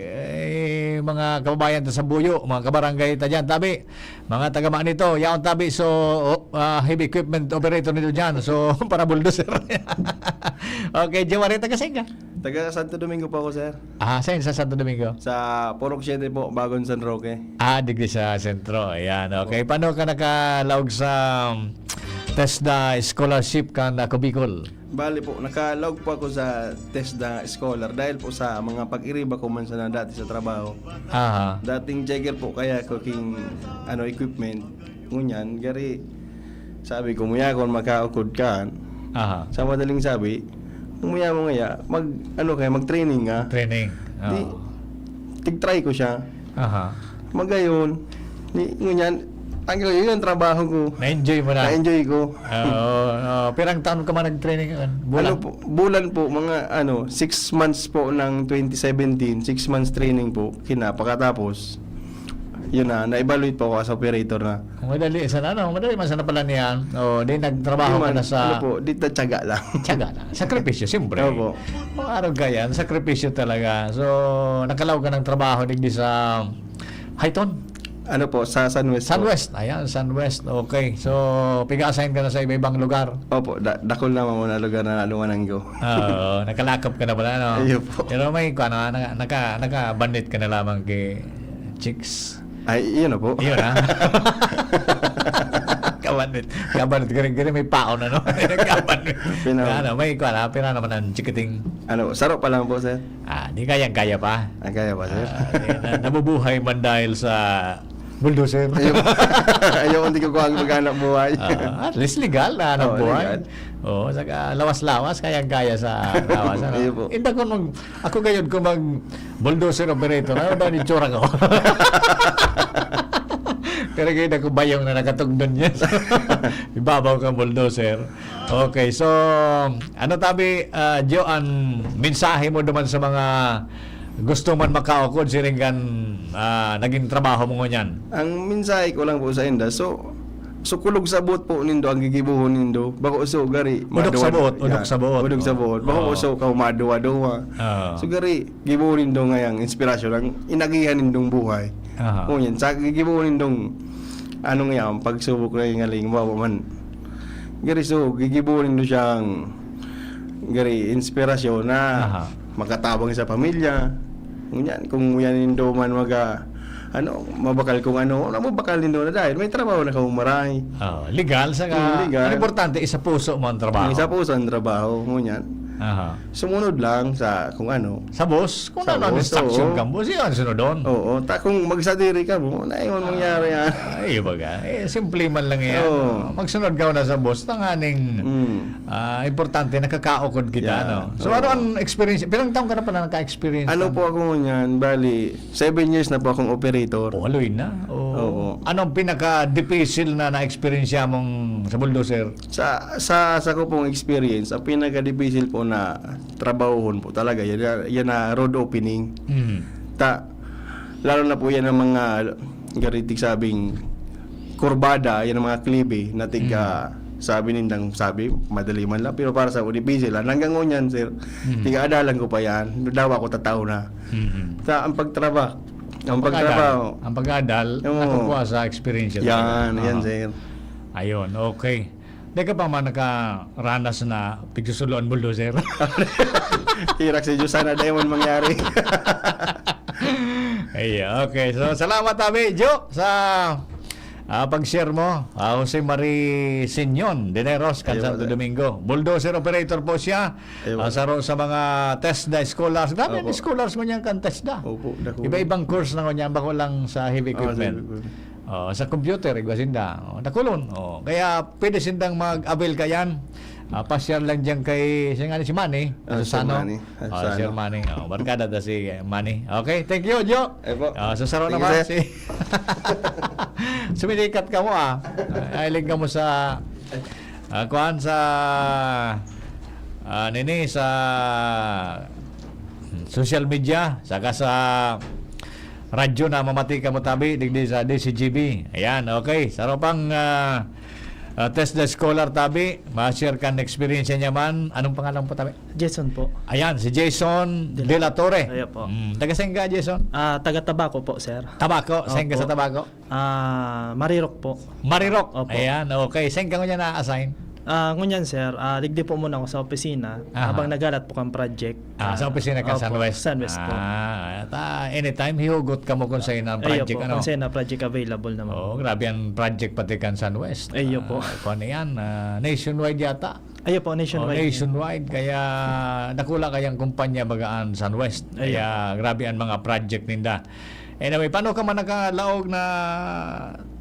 Eh, mga kababayan ta sa Buyo, mga kabarangay ta dyan, tabi. Mga taga Manito, yaon tabi. So, oh, ah, heavy equipment operator nito dyan. So, para bulldozer. Okay, Jewari, taga saan ka? Taga Santo Domingo po ako, sir. Ah, saan sa Santo Domingo? Sa Purok Siete po, Bagon San Roque. Ah, digdi sa sentro. Ayan, okay. Paano ka nakalaog sa, um, TESDA scholarship kan Ako Bicol? Bali po, nakalaog po ako sa TESDA Scholar dahil po sa mga pag-iriba ko man sana dati sa trabaho. Aha. Dating jagger po kaya ko king, ano, equipment. Ngunyan, gari, sabi ko, "Muya, kung makaukod ka," Aha. sa madaling sabi, "Muya mo ngaya, mag, ano kayo, mag-training ka." Training. Di, Oo. tig-try ko siya. Aha. Magayon, di, ngunyan, Ang yun, yun ang trabaho ko. Na-enjoy mo na? Na-enjoy ko. Oo, oo. Pirang taon ka man nag-training? Bulan? Ano po, bulan po, mga ano, six months po ng twenty seventeen, six months training po, kina, pagkatapos, yun na, na-evaluate po ako as operator na. Madali, sana ano, madali man sana pala niyan. O, di nagtrabaho Di ka man, na sa ano po, di tatyaga lang. Tiyaga lang. Sakripisyo, siyempre. Opo. Mga araw ka yan, sakripisyo talaga. So, nakalaw ka ng trabaho digdi sa Highton? Ano po, sa Sunwest po. Sunwest, ayan, Sunwest. Okay. So, piga-assign ka na sa iba-ibang lugar? Opo, da-, dakul naman muna lugar na naluwanan ko. Oo, nakalakop ka na pala, no? Ayun po. Pero may, ano, ah, naka-, naka-, nakabandit ka na lamang kay chicks. Ay, yun na po. Yun, ah. Kabandit. Kabandit. Gani, gani may paon, ano? Kabandit. Pina- Ano, may, kuwan, ah, pira naman ang chikiting? Ano, saro pa lang po, sir. Ah, di kayang-kaya pa. Ah, kaya pa, sir. Ah, di, na, nabubuhay man dahil sa bulldozer. Ayaw, ayaw, hindi ko kuha ang maghanap buhay. Ah, at least legal na hanap Oo, buhay. Legal. Oo, saka lawas-lawas, kayang-kaya sa lawas, ano? Ayaw po. Inda ko nung, ako gayod ko mag bulldozer operator, ano daw ni tsura ko? Pero gayod ako bayong na nakatugdon niya. Ibabaw ka bulldozer. Okay, so, ano tabi, ah, Jo, ang mensahe mo duman sa mga gusto man makaukod siring kan, ah, naging trabaho mo ngunyan? Ang mensahe ko lang po sa inda, so, so kulog sa buot po nindo ang gigibohon nindo. Bako so gari, Udok sa madwa-, buot, udok yan. Sa buot. Udok sa Oo. Buot. Bako Oo. So ka maduwa-duwa. Oo. So gari, gibohon nindo ngayang inspirasyon ang inagihan nindong buhay. Aha. Ngunyan, sa gigibohon nindong, ano nga yan, pagsubok na yung ngaling, mawa man. Gari, so, gigibohon nindo siyang, gari, inspirasyon na Aha. makatabang sa pamilya. Ngunyan, kung yan nindo man maga, ano, mabakal kung ano, ano, mabakal nindo na dahil may trabaho na kang maray. Oh, legal, saka, Mm, legal. Ang importante, isa puso mo ang trabaho. Isa puso ang trabaho, ngunyan. Aha. Sumunod lang sa kung ano. Sa boss? Kung Sa ano ang boss, instruction oo. Ka, boss, yun ang sunodon. Oo. Ta, kung magsadiri ka mo, na yun mangyari yan. Ah, iyo baga. Eh, simple man lang yan. Oo. Magsunod ka na sa boss, tanganing, Mm. ah, importante, nakakaukod kita, Yan. no? So, Oo. Ano ang experience? Pirang taon ka na pala naka-experience Ano na? Po ako ngunyan? Bali, seven years na po akong operator. Oh, aloy na. Oh. Oo. Ano ang pinaka-dipisil na na-experience mong sa bulldozer? Sa, sa, sa ko pong experience, ang pinaka-dipisil po na trabahohon po talaga, yan, yan na road opening. Mm. Ta, lalo na po yan ang mga garitig sabing kurbada, yan ang mga klibe na tig, Mm. ah, sabi nindang sabi, madali man lang, pero para sa ako, dipisil. Hanggang ngunyan, sir, Mm. tiga-adalan ko pa yan. Dawa ko tatao na. Mm. Sa, ang pagtraba-, ang Pag-adal. Pagtrabaho. Ang pag-adal, Oo. Nakukuha sa experience Yan, talaga. Yan, Aha. Sir. Ayun, okay. Di ka pa man nakaranas na pigsusuloan bulldozer? Hirak sa Diyos, sana dahil man mangyari. Ay, okay. So, salamat, Abi Jo, sa, ah, pag-share mo. Ah, Jose Marie Sinyon Dineros, kan Ayun, Santo Abi. Domingo. Bulldozer operator po siya. Ayun. Ah, saro sa mga TESDA scholars. Grabe ang Opo. Scholars mo niyan kan TESDA. Opo, dako. Iba-ibang course na ngunyan, bako lang sa heavy Ah, equipment. Sa heavy equipment. Oh, sa computer, igwa sinda. Oh, nakulon. Oh, kaya pwede sindang mag-avail kayan. Ah, pasyal lang diyan kay, siya nga ni si Manny, Ah, Sir Susano. Manny. Ah, Ah, Sir Susano. Manny. Oh, barkada ta si, eh, Manny. Okay, thank you, Jo. Eh po. Ah, sa saro Thank you, naman, sir. Si sumilikat ka mo, ah. Ay, hiling ka mo sa, ah, kuwan sa, ah, nini, sa social media, saka sa radyo na mamati ka mo tabi, digdi sa D C G B. Ayan, okay. Saro pang, ah, ah, TESDA scholar tabi, ma-share kan experience niya man. Anong pangalan po tabi? Jason po. Ayan, si Jason De La De La Torre. Torre. Ayan po. Mm, taga saan ka, Jason? Ah, taga Tabaco po, sir. Tabaco? Saan ka Opo. Sa Tabaco? Ah, Marirok po. Marirok? Opo. Ayan, okay. Saan ka ngunyan na-assign? Ah, ngunyan, sir, ah, digdi po muna ako sa opisina Aha. Habang naghalat po kang project. Ah, sa Ah, opisina ka, opo, Sunwest? Sunwest po. Ah, ta, anytime, hihugot ka mo kung saan ang Ayun project, po, ano? Kung saan ang project available naman. Oo, grabe ang project pati kan Sunwest. Ayun po. Ah, kung ano yan, ah, nationwide yata. Ayun po, nationwide. Oh, nationwide. Kaya dakula kayang kumpanya baga ang Sunwest. Ayun Kaya po. Grabe ang mga project ninda. Anyway, paano ka man nakalaog na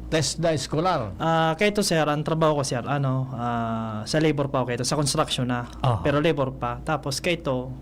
TESDA Escolar? Ah, kaito, sir, ang trabaho ko, sir, ano, ah, sa labor pa ako kaito, sa construction na. Aha. Pero labor pa. Tapos kaito,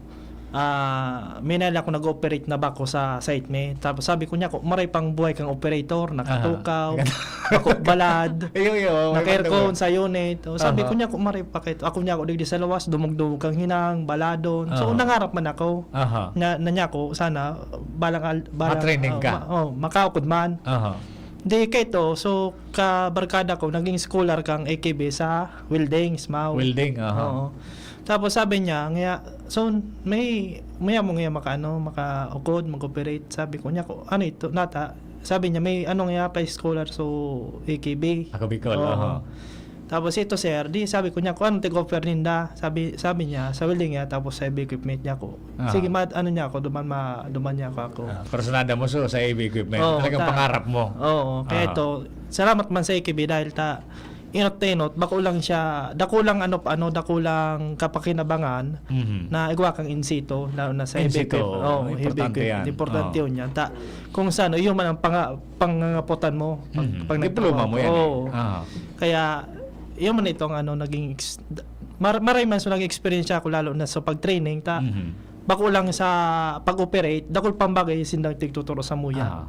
Ah, may nali ako nag-operate na bako sa site mi. Tapos sabi ko niya, "Ko, maray pang buhay kang operator, nakatukaw, Aha. Ako balad, Iyo, iyo, may naka-aircon pagtubod. Sa unit." O, sabi Aha. Ko niya, "Ko, maray pa kayo." Ako niya ako digdi sa lawas, dumugdog kang hinang, baladon. So, Aha. Nangarap man ako Aha. Na, na niya ako, sana, balang al-, balang, Ma-training ah, ka. Ma-, oh, makaukod man. Aha. Di kaito, so, kabarkada ko, naging scholar kang A K B sa welding, S M A W. Welding, aha. Oo. Tapos sabi niya, nga, so, may, maya mo nga makaano, makaukod, mag-operate. Sabi ko niya, ko, "Ano ito, nata?" Sabi niya, "May ano nga pa scholar, so, A K B." Ako Bicol, Oo. Aha. Tapos ito, sir, di sabi ko niya, "Kung anong tig-offer ninda?" Sabi, sabi niya, "Sa welding niya, tapos sa heavy equipment niya ako." Aha. Sige, ma-, ano niya ako, duman ma-, duman niya ako, ako. Ah, personada mo, so, sa heavy equipment. Oo, Talagang ta-, pangarap mo. Oo, kaya Ah. ito, salamat man sa A K B dahil ta, inot-inot, bako lang siya, dakulang ano pa, ano, dakulang kapakinabangan Mhm. na igwa kang insito, lalo na sa In heavy situ, equipment. Oo, heavy importante equipment. Yan. Importante Oo. Yun yan. Ta, kung saan, yun man ang panga-, pangangaputan mo. Pag, Mhm. Pag Diploma nagtrabaho mo ka. Yan eh. Oo. Ah. Kaya, yun man itong ano, naging ex-, mar-, maray man sa naging eksperyensya ko, lalo na sa pag-training, ta, Mhm. bako lang sa pag-operate, dakul pang bagay sindang tigtuturo sa muya. Ah.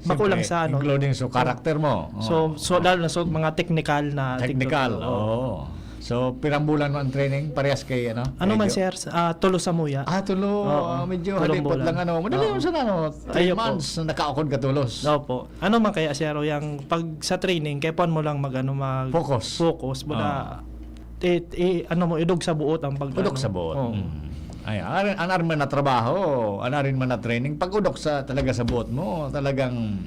Bako lang Siyempre, sa ano. Including sa character mo. So, Oo. So, lalo na sa mga technical na Technical, tigtuturo. Oo. Oo. So, pirang bulan mo ang training? Parehas kay ano? Ano Kay man, Jo? Sir? Ah, tulo sa muya. Ah, tulo. Oo. Ah, medyo Tulong halipot bulan. Lang ano. Madali Oo. Yun sa ano, three Ayun po. Months na nakaukod ka tulos. Opo. Ano man kaya, sir, o yang pag sa training, kaya puwan mo lang mag, ano, mag Focus. Focus, bada, Ah. it, i-, ano mo, idog sa buot ang pag, Udok ano. Sa buot. Oo. Mm. Ay, an, an arman na trabaho, an arin man na training, pag udok sa, talaga sa buot mo, talagang,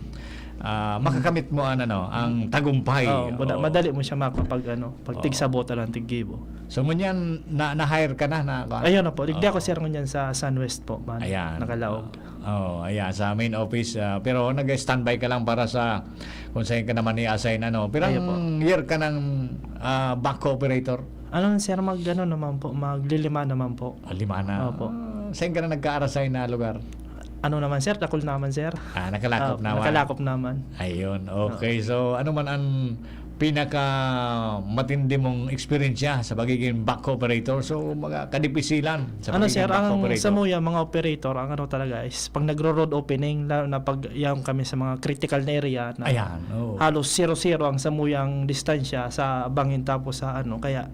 ah, Mm. makakamit mo an, ano, ang tagumpay. Oo, bada, Oo. Madali mo siya makapag, ano, pag Oo. Tigsabot lang, tiggibo. So, ngunyan, na, na-hire ka na, na, Ayun na po, digdi Oo. Ako, sir, ngunyan sa Sunwest po, man, Ayan. Nakalaog. Oh, ayan, sa main office, ah, pero nag-standby ka lang para sa kung saan ka naman i-assign, ano. Pirang Ayun po. Year ka ng, ah, backhoe operator? Ano, sir, mag, ano naman po, maglilima naman po. Ah, lima na. Opo. Ah, saan ka na nagka-assign na lugar? Ano naman, sir, dakul naman, sir. Ah, nakalakop Ah, naman. Nakalakop naman. Ayun, okay. Oo. So, ano man ang pinakamatindi mong eksperyensya sa pagiging backhoe operator? So, mga kadipisilan sa Ano, pagiging sir, backhoe ang operator? Sa muya, mga operator, ang ano talaga is pag nagro-road opening, lalo na pag yaon kami sa mga critical na area na Ayan, oo. halos zero-zero ang samuyang distansya sa bangin tapos sa ano. Kaya,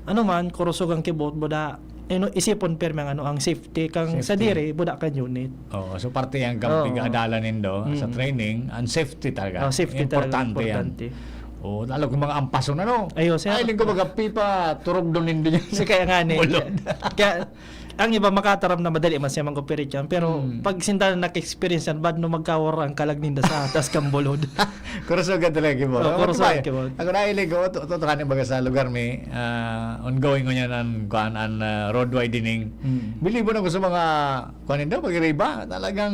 ano man, kurusog ang kibot, buda, ano, isipon pirmi ang ano, ang safety kang Safety. Sadiri, buda kan unit. Oo, so parte yan kang Oo. Pig-aadalan nindo sa Mm. Training, ang safety talaga. Oh, safety talaga, Importante yan. Importante. Oo, lalo kung mga ampason, ano? Ayo, sir. Ay, linggo, mga pipa, turog doon, hindi niya Kasi kaya nga ni, Bulod. Kaya, ang iba makataram na madali man siya mag-operate yan, pero Hmm. Pag sinda na naka-experience yan, bad no magkawar ang kalag ninda sa taas kang bulod. Kurusogan talaga, Kibo. Oh, Ano, kurusogan, Kibo? Kibo. Ako nailing ko, to, to, to, baga sa lugar mi, ah, ongoing ko niyan ang, kuan, ang, ah, road widening. Hmm. Bilibo na ko sa mga, kuan, nindo, pag-iriba, talagang,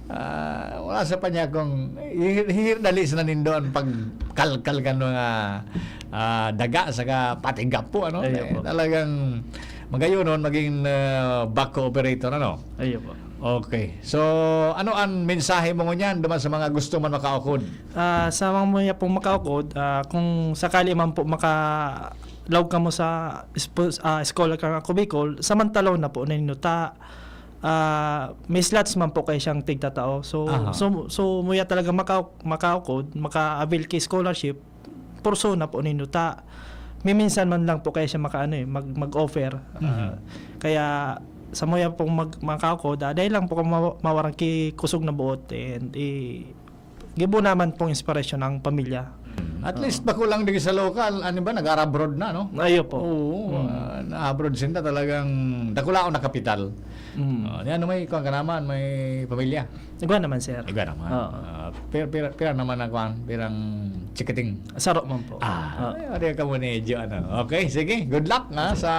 ah, wala sa panyakong, hihir, hihir dali sa nanindo ang pagkalkal kan mga, ah, daga, saka pati gapo, ano? Ayun Eh, po. Talagang magayon nun, maging, ah, backhoe operator, ano? Ayun po. Okay. So, ano ang mensahe mo ngunyan duman sa mga gusto man makaukod? Ah, sa mga muya pong makaukod, ah, kung sakali man po makalaog kamo sa espo-, ah, scholar kan Ako Bicol, samantalahon na po ninyo ta, ah, may slots man po kayo siyang tigtatao. So, Aha. so, so muya talaga maka-, makaukod, maka-avail kay scholarship, pursuna po nindo ta. Miminsan man lang po kaya siya makaano eh, mag-, mag-offer. Ah, Mhm. Kaya sa muya pong mag-, makaukod, ah, dahil lang po kung mawa-, mawaran ki kusog na buot and, eh, gibo naman pong inspirasyon ang pamilya. At Oo. least bako lang digdi sa lokal, ano ba, nag-abroad na, no? Ayo po. Oo, Mm. ah, na-abroad sinda talagang dakulaon na kapital. Mm. Ah, yan, may kuwan ka naman, may pamilya. Igwa naman, sir. Igwa naman. Oo. Ah, pira, pira, pira naman ang kuwan, pirang chikiting. Saro man po. Ah, Oo. Ay, ari ka mo ni Gio, ano. Okay, sige. Good luck, ha, sa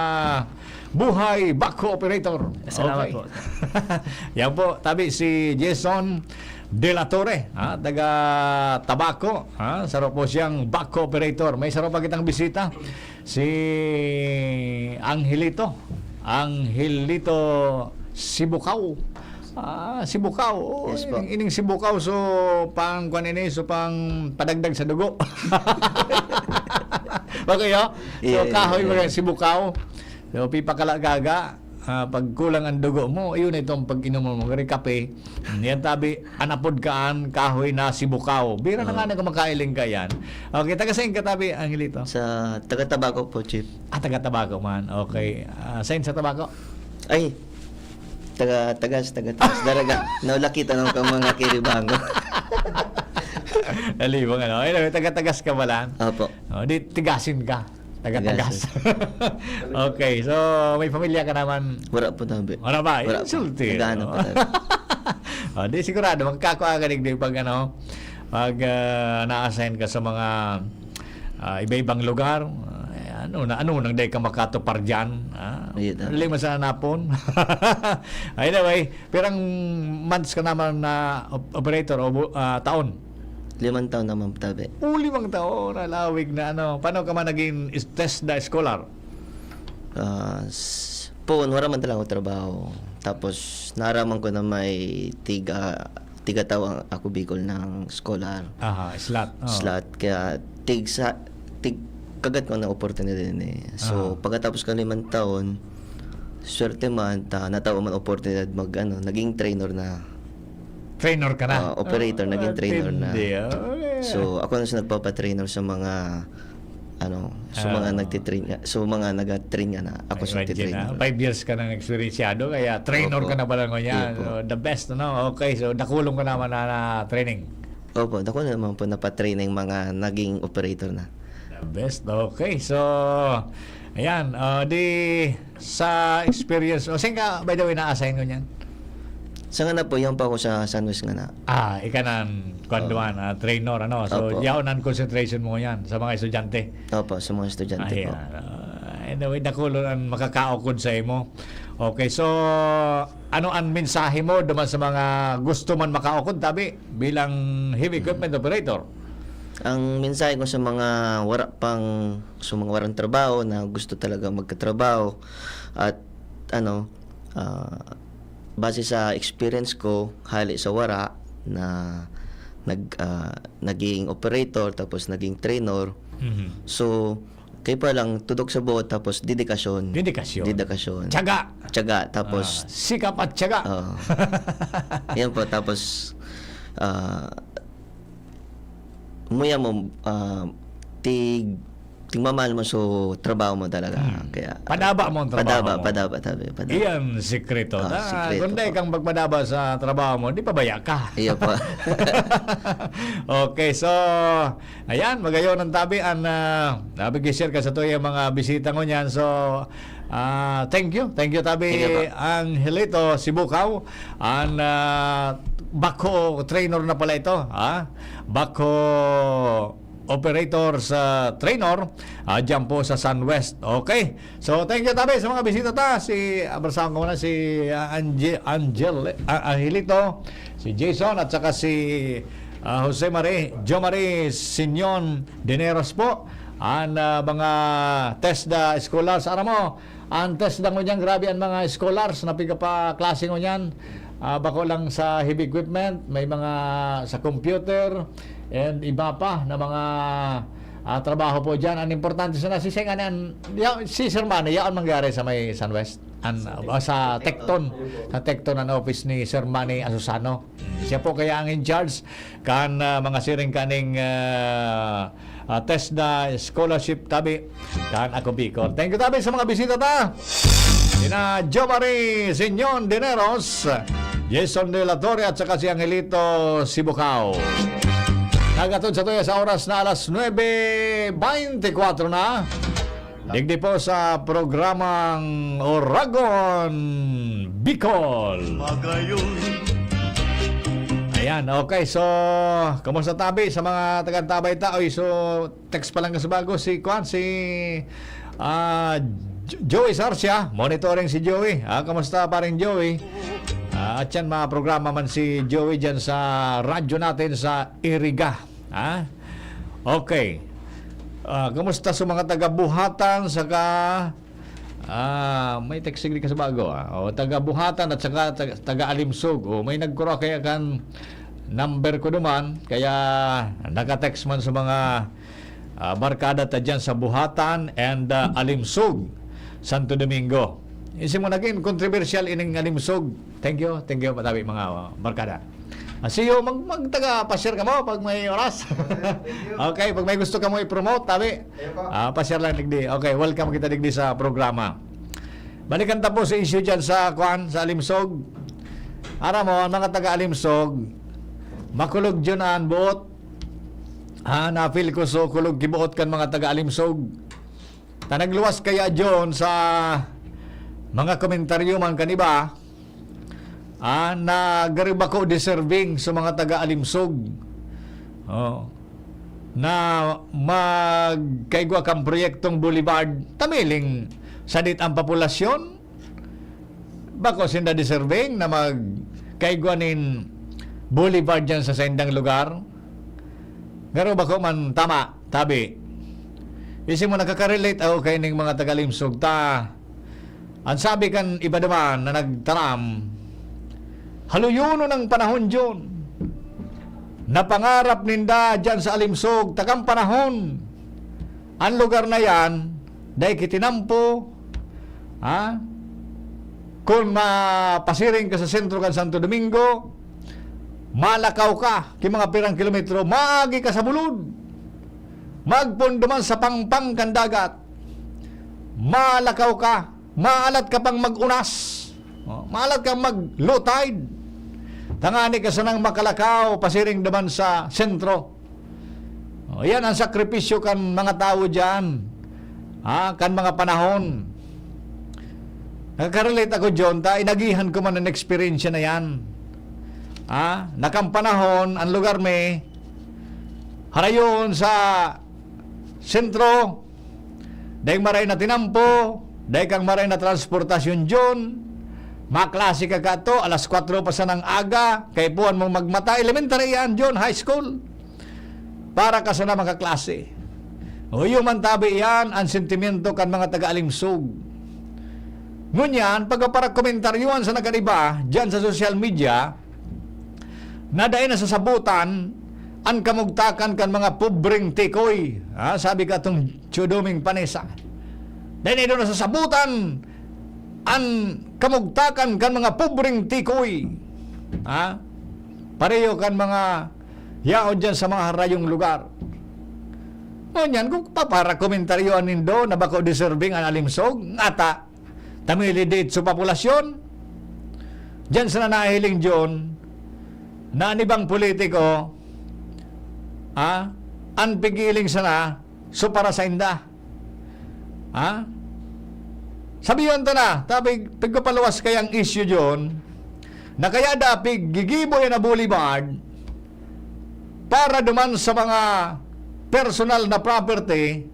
buhay backhoe operator. Salamat Okay. po. Yan po, tabi si Jason De La Torre, ha, taga Tabaco, ha, saro po siyang backhoe operator. May saro pa kitang bisita. Si Angelito. Angelito Sibukaw. Ah, Sibukaw. Oh, Yes po. ining, ining Sibukaw. So, pang, kwan ini, so, pang padagdag sa dugo. Okay, oh? So, Iya, iya, kahoy, iya. Mga Sibukaw. So, pipakalagaga. ah, pag kulang ang dugo mo, yun itong pag-inom mo, magari kape. Yan tabi, anapod kaan, kahoy na sibukaw. Bira na Oo. nga na kumakailing ka yan. Okay, taga saan ka tabi, Angelito? Sa taga Tabaco po, Chief. Ah, taga Tabaco man. Okay. Ah, saan sa Tabaco? Ay, taga Tagas, taga Tagas. Daraga, naulakitan ako ng mga kiribango. Nalibang, ano? Anyway, taga Tagas ka pala. Opo. Oh, di, tigasin ka. Taga Tagas. Tigasin. Okay, so may pamilya ka naman? Wala po, tabi. Wala ba? Wala po. Insulti. Naghahanap pa, tabi. Oh, di sigurado, magkakwa ka digdi pag ano, pag, ah, na-assign ka sa mga, ah, iba-ibang lugar. Ah, ano na, ano nang dahil ka makatupar dyan? Ah, Ayun, tabi. Dali mo sa hanapon. Anyway, pirang months ka naman na op-, operator o bu-, ah, taon? Limang taon naman, tabi. Oh, limang taon, alawig na ano. Paano ka man naging is-, TESDA scholar? Ah, s-, poon, wala man talaga ako trabaho. Tapos, naraman ko na may tiga, tiga tao ang ako Bicol ng scholar. Aha, slot. Oh. Slot. Kaya, tig sa, tig, kagat ko ng oportunidad yun eh. So, Aha. pagkatapos ko limang taon, swerte man, ta, natawa man oportunidad mag, ano, naging trainer na. Trainer ka na? Ah, operator, Ah, naging trainer na. tindi, ah. Okay. So, ako na siya nagpapatrainer sa mga, ano, sa mga Ah. nagtitrain nga, sa mga nag-train nga na. Ako Ay, siya imagine, titrainer. ah. Five years ka nang eksperyensyado, kaya trainer Opo. ka na pala ngayon. Opo. So, the best, ano? Okay, so, dakulong ka naman na, na training. Opo, dako na naman po napatraining mga naging operator na. The best, okay. So, ayan, ah, di sa experience, o saan ka, by the way, na-assign ko niyan? Sa nga na po, yan pa ako sa San Jose nga na. Ah, ika na ang, kwan Oo. duman, ah, trainer, ano? So, Opo. yaon ang concentration mo yan sa mga estudyante. Opo, sa mga estudyante po. Ayan, ah, anyway, dakulon ang makakaukod sa imo. Okay, so, ano ang mensahe mo duman sa mga gusto man makaukod, tabi, bilang heavy equipment Mm. operator? Ang mensahe ko sa mga wara pang, sa mga warang trabaho na gusto talaga magkatrabaho at, ano, ah, base sa experience ko, hali sa wara na nag-, ah, naging operator tapos naging trainer. Mhm. So, kayo pa lang, tudok sa buot tapos dedikasyon. Dedikasyon. Dedikasyon. Tiyaga. Tiyaga, tapos Ah, sikap at tiyaga. Oo. Yan po, tapos, ah, muya mo, ah, tig-, tigmamahal mo sa trabaho mo talaga. Hmm. Kaya, Padaba mo ang trabaho padaba, mo. padaba, tabi, padaba. Iyan, sikreto. Ah, Ta-, sikreto kung dai po. kang magpadaba sa trabaho mo, di pabaya ka. Iya po. Okay, so, ayan, magayon ang tabi, an, ah, sabi, share ka sa tuya mga bisita ngunyan. So, ah, thank you. Thank you, tabi, Thank you po. Angelito Sibukaw. An, ah, bako trainer na pala ito, ha? Bako operator sa trainer, ah, dyan po sa San West. Okay. So, thank you, tabi, sa mga bisita ta. Si, abrasahan ko muna si, ah, Ange-, Angel, ah, Angelito, si Jason, at saka si, ah, Jose Marie, Jo Marie Sinyon Dineros po. An, ah, mga TESDA scholars, aram mo, an TESDA ngunyan, grabe an mga scholars na pigapaklase ngunyan. Ah, bako lang sa heavy equipment, may mga sa computer, and iba pa na mga, ah, trabaho po dyan. An importante sana, si Seng, ano, an, ya-, si Sir Manny, yaon mangyari sa may San West. An, ah, sa Tecton. Sa Tecton an office ni Sir Manny Asusano. Siya po kaya ang in charge kan, ah, mga siring kaning, ah, ah, TESDA scholarship, tabi, kan Ako Bicol. Thank you, tabi, sa mga bisita ta. Sina Jo Marie Sinyon Dineros, Jason De La Torre, at saka si Angelito Sibukaw. Nagatod sa tuya sa oras na alas nuebe beintikwatro na. Digdi po sa programang Oragon Bicol. Ayan, okay. So, kumusta, tabi, sa mga taga-Antabay ta? Oy, so, text pa lang sa bago si, kwan, si, ah, Jo-, Joey Sarcia. Monitoring si Joey. Ah, kumusta, paring Joey? Ah, at yan, mga programa man si Joey dyan sa radyo natin sa Iriga. Ha? Okay. Ah, kumusta sa mga taga-Buhatan, saka, ah, may text sigli ka sa bago, ah. O, taga-Buhatan at saka taga, taga-Alimsog. O, may nagkura kaya kan number ko duman, kaya naka-text man sa mga, ah, barkada ta dyan sa Buhatan and, ah, Alimsog, Santo Domingo. Isi mo nagin kontrobersyal ining alimsog. Thank you, thank you, patabi mga, uh, barkada. Ah, see you, mag, magtaga-pasyar kamo pag may oras. Okay, pag may gusto kamo i-promote, tabi. Ah, pasyar lang digdi. Okay, welcome kita digdi sa programa. Balikan ta po sa issue dyan sa, kwan, sa Alimsog. Aram mo, ang mga taga-Alimsog, makulog dyan ang buot. Ah, na-feel ko so kulog kibuot kan mga taga-Alimsog. Ta nagluwas kaya John sa mga komentaryo man kan iba, ah, na garo bako deserving sa mga taga-Alimsog. Oh. Na magkaigwa kan proyektong boulevard, tamiling sadit ang populasyon, bako sinda deserving na magkaigwa nin boulevard dyan sa saindang lugar. Garo bako man tama, tabi. Isi mo, nakaka-relate ako kaining mga taga-Alimsog ta. Ang sabi kan iba naman na nagtaram, haluyonon ang panahon, John. Napangarap ninda dyan sa Alimsog, takang panahon. Ang lugar na yan, dai ki tinampo, ha? Kung mapasiring ka sa sentro kan Santo Domingo, malakaw ka, ki mga pirang kilometro, maagi ka sa bulod. Magpondo man sa pangpang kan dagat, malakaw ka, maalat ka pang mag-unas. Oh, maalat kang mag-low tide. Tangani ka sanang makalakaw, pasiring naman sa sentro. Oh, yan ang sakripisyo kan mga tawo dyan. Ha, kan mga panahon. Nakaka-relate ako, John, ta inagihan ko man ang eksperyensya na yan. Ha, na kan panahon, ang lugar mi, harayon sa sentro, dai maray na tinampo, dai kang maray na transportasyon, John. Maklase ka kato, alas kwatro pa sanang aga, kaipuhan mong magmata, elementary yan, John, high school. Para ka sana makaklase. O, iyo man tabi iyan ang sentimento kan mga taga-Alimsog. Ngunyan, pagkaparakomentaryohan sana kan iba, dyan sa social media, na dai nasasabutan an kamugtakan kan mga pobreng tikoy. Ah, sabi ka tong Chudoming Panesa. Dai na ito nasasabutan an kamugtakan kan mga pobreng tikoy. Ha? Pareho kan mga yaon dyan sa mga harayong lugar. Ngunyan, kung paparakomentaryoan nindo na bako deserving an Alimsog, ngata, tamili diit sa populasyon, dyan sana nahiling John, na an ibang politiko, ah, an pigiling sana, so para sa inda. Ha? Sabihan ta na, tapig, pigpapaluwas kayang issue, John, na kaya dapig gigibo yan na boulevard para duman sa mga personal na property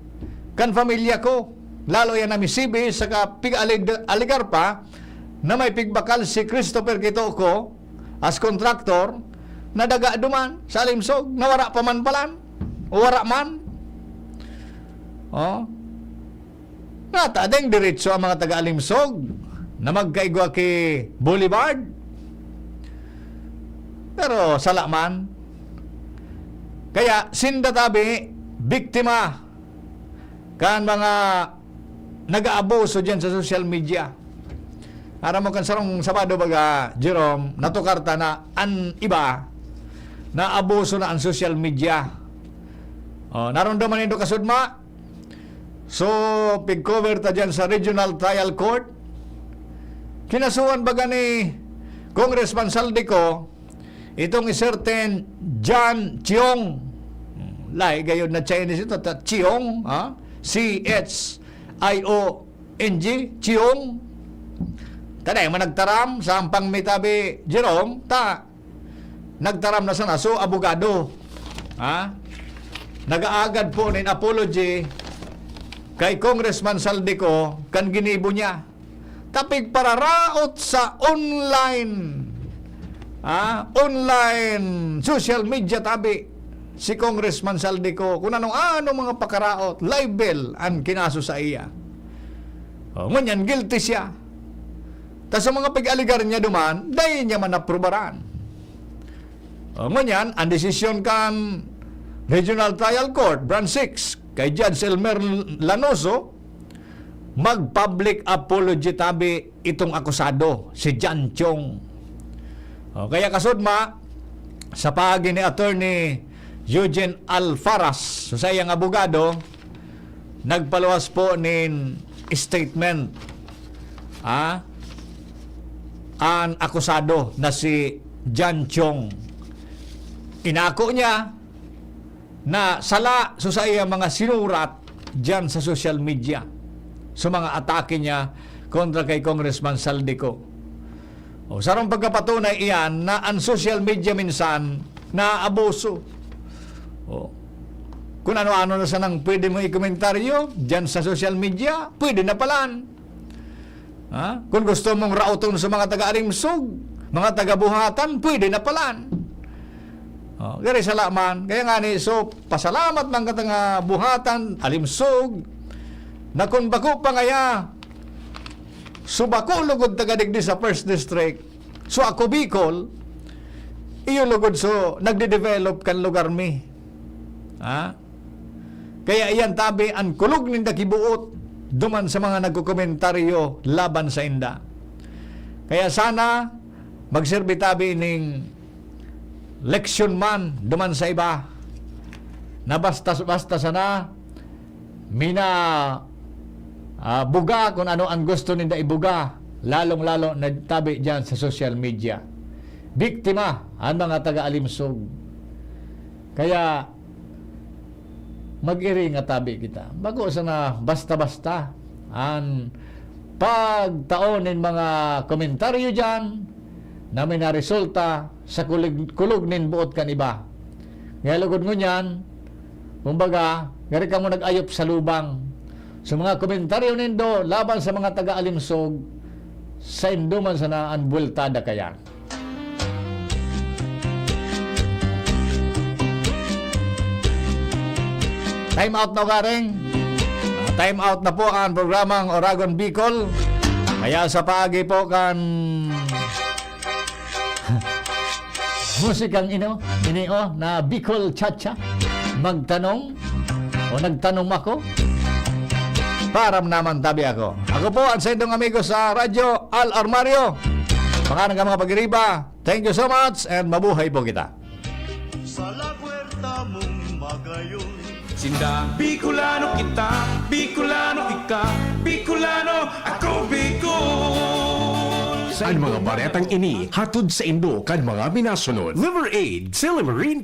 kan pamilya ko. Lalo yan na Misibi, saka pig-alig-, aligar pa na may pigbakal si Christopher Kitoko as contractor, na daga duman sa Alimsog, na wara pa man palan, o wara man. Oh. Ngata ding diretso ang mga taga-Alimsog na magkaigwa ki Boulevard. Pero sala man. Kaya sinda tabi, biktima kan mga nag-aabuso diyan sa social media. Aram mo, kan sarong Sabado, baga, Jerome, natukar ta na an iba naabuso na an social media. Oh, naromdaman nindo kasudma? So, pig-cover ta diyan sa Regional Trial Court. Kinasuhan baga ni Congressman Zaldy Co itong certain John Chiong. Lahi gayod na Chinese ito, ta Chiong, ha? C H I O N G, Chiong. Taday man nagtaram sa ampang mi tabi, Jerome, ta nagtaram na sana. So, abogado, ha? Nag-aagad po nin apology kay Congressman Zaldy Co kan ginibo niya. Tapig pararaot sa online, ha? Online social media tabi si Congressman Zaldy Co kung anong-anong mga pakaraot, libel an kinaso sa iya. O, ngunyan, guilty siya. Ta sa mga pig-aligar niya duman, dai niya man aprubaran. O, ngunyan, ang desisyon kan Regional Trial Court, Branch six, kay Judge Elmer Lanoso, mag-public apology tabi itong akusado, si John Chong. O, kaya kasudma, sa paagi ni Attorney Eugene Alfaras, so sa iyang abogado, nagpaluwas po nin statement, ah, an akusado na si John Chong. Inako niya na sala so sa iya mga sinurat diyan sa social media, sa mga atake niya kontra kay Congressman Zaldy Co. O, sarong pagkapatunay iyan na an social media minsan naaabuso. O, kung ano-ano na sanang pwede mong ikomentaryo diyan sa social media, pwede na palan. Ha? Kung gusto mong raoton sa mga taga-Alimsog, mga taga-Buhatan, pwede na palan. O, gari sala man. Kaya nga ni, so, pasalamat man ka taga-Buhatan, Alimsog, na kung bako pa ngaya, so bako lugod taga digdi sa First District, so ako Bicol, iyo lugod so nagde-develop kan lugar mi. Ha? Kaya iyan tabi an kulog ninda kiboot duman sa mga nagkokomentaryo laban sainda. Kaya sana magserbi tabi ning leksyon man duman sa iba na basta-basta sana mina, ah, buga kung ano ang gusto ninda ibuga, lalong-lalo na tabi diyan sa social media. Biktima ang mga taga-Alimsog. Kaya mag-iring nga tabi kita. Bako sana basta-basta an pagtao nin mga komentaryo diyan na may naresulta sa kulig-, kulog nin boot kan iba. Kaya lugod ngunyan, kumbaga, gari kamo nag-ayop sa lubang. Sa mga komentaryo nindo laban sa mga taga-Alimsog, saindo man sana an buweltada kaya. Time out na, Ugaring. Ah, time out na po ang programang Oragon Bicol. Kaya sa paagi po kan musikang ino, ini, oh, na Bicol Cha-Cha. Magtanong o nagtanong ako, param naman tabi ako. Ako po ang saindong amigo sa radyo, Al Armario. Pangalan ka mga pagiriba. Thank you so much and mabuhay po kita. Sa lapuerta mong magayon. Sinda Bicolano kita, Bicolano ika, Bicolano ako, Bicol. An mga baretang ini hatod saindo kan mga minasunod: Liver Aid, Silymarin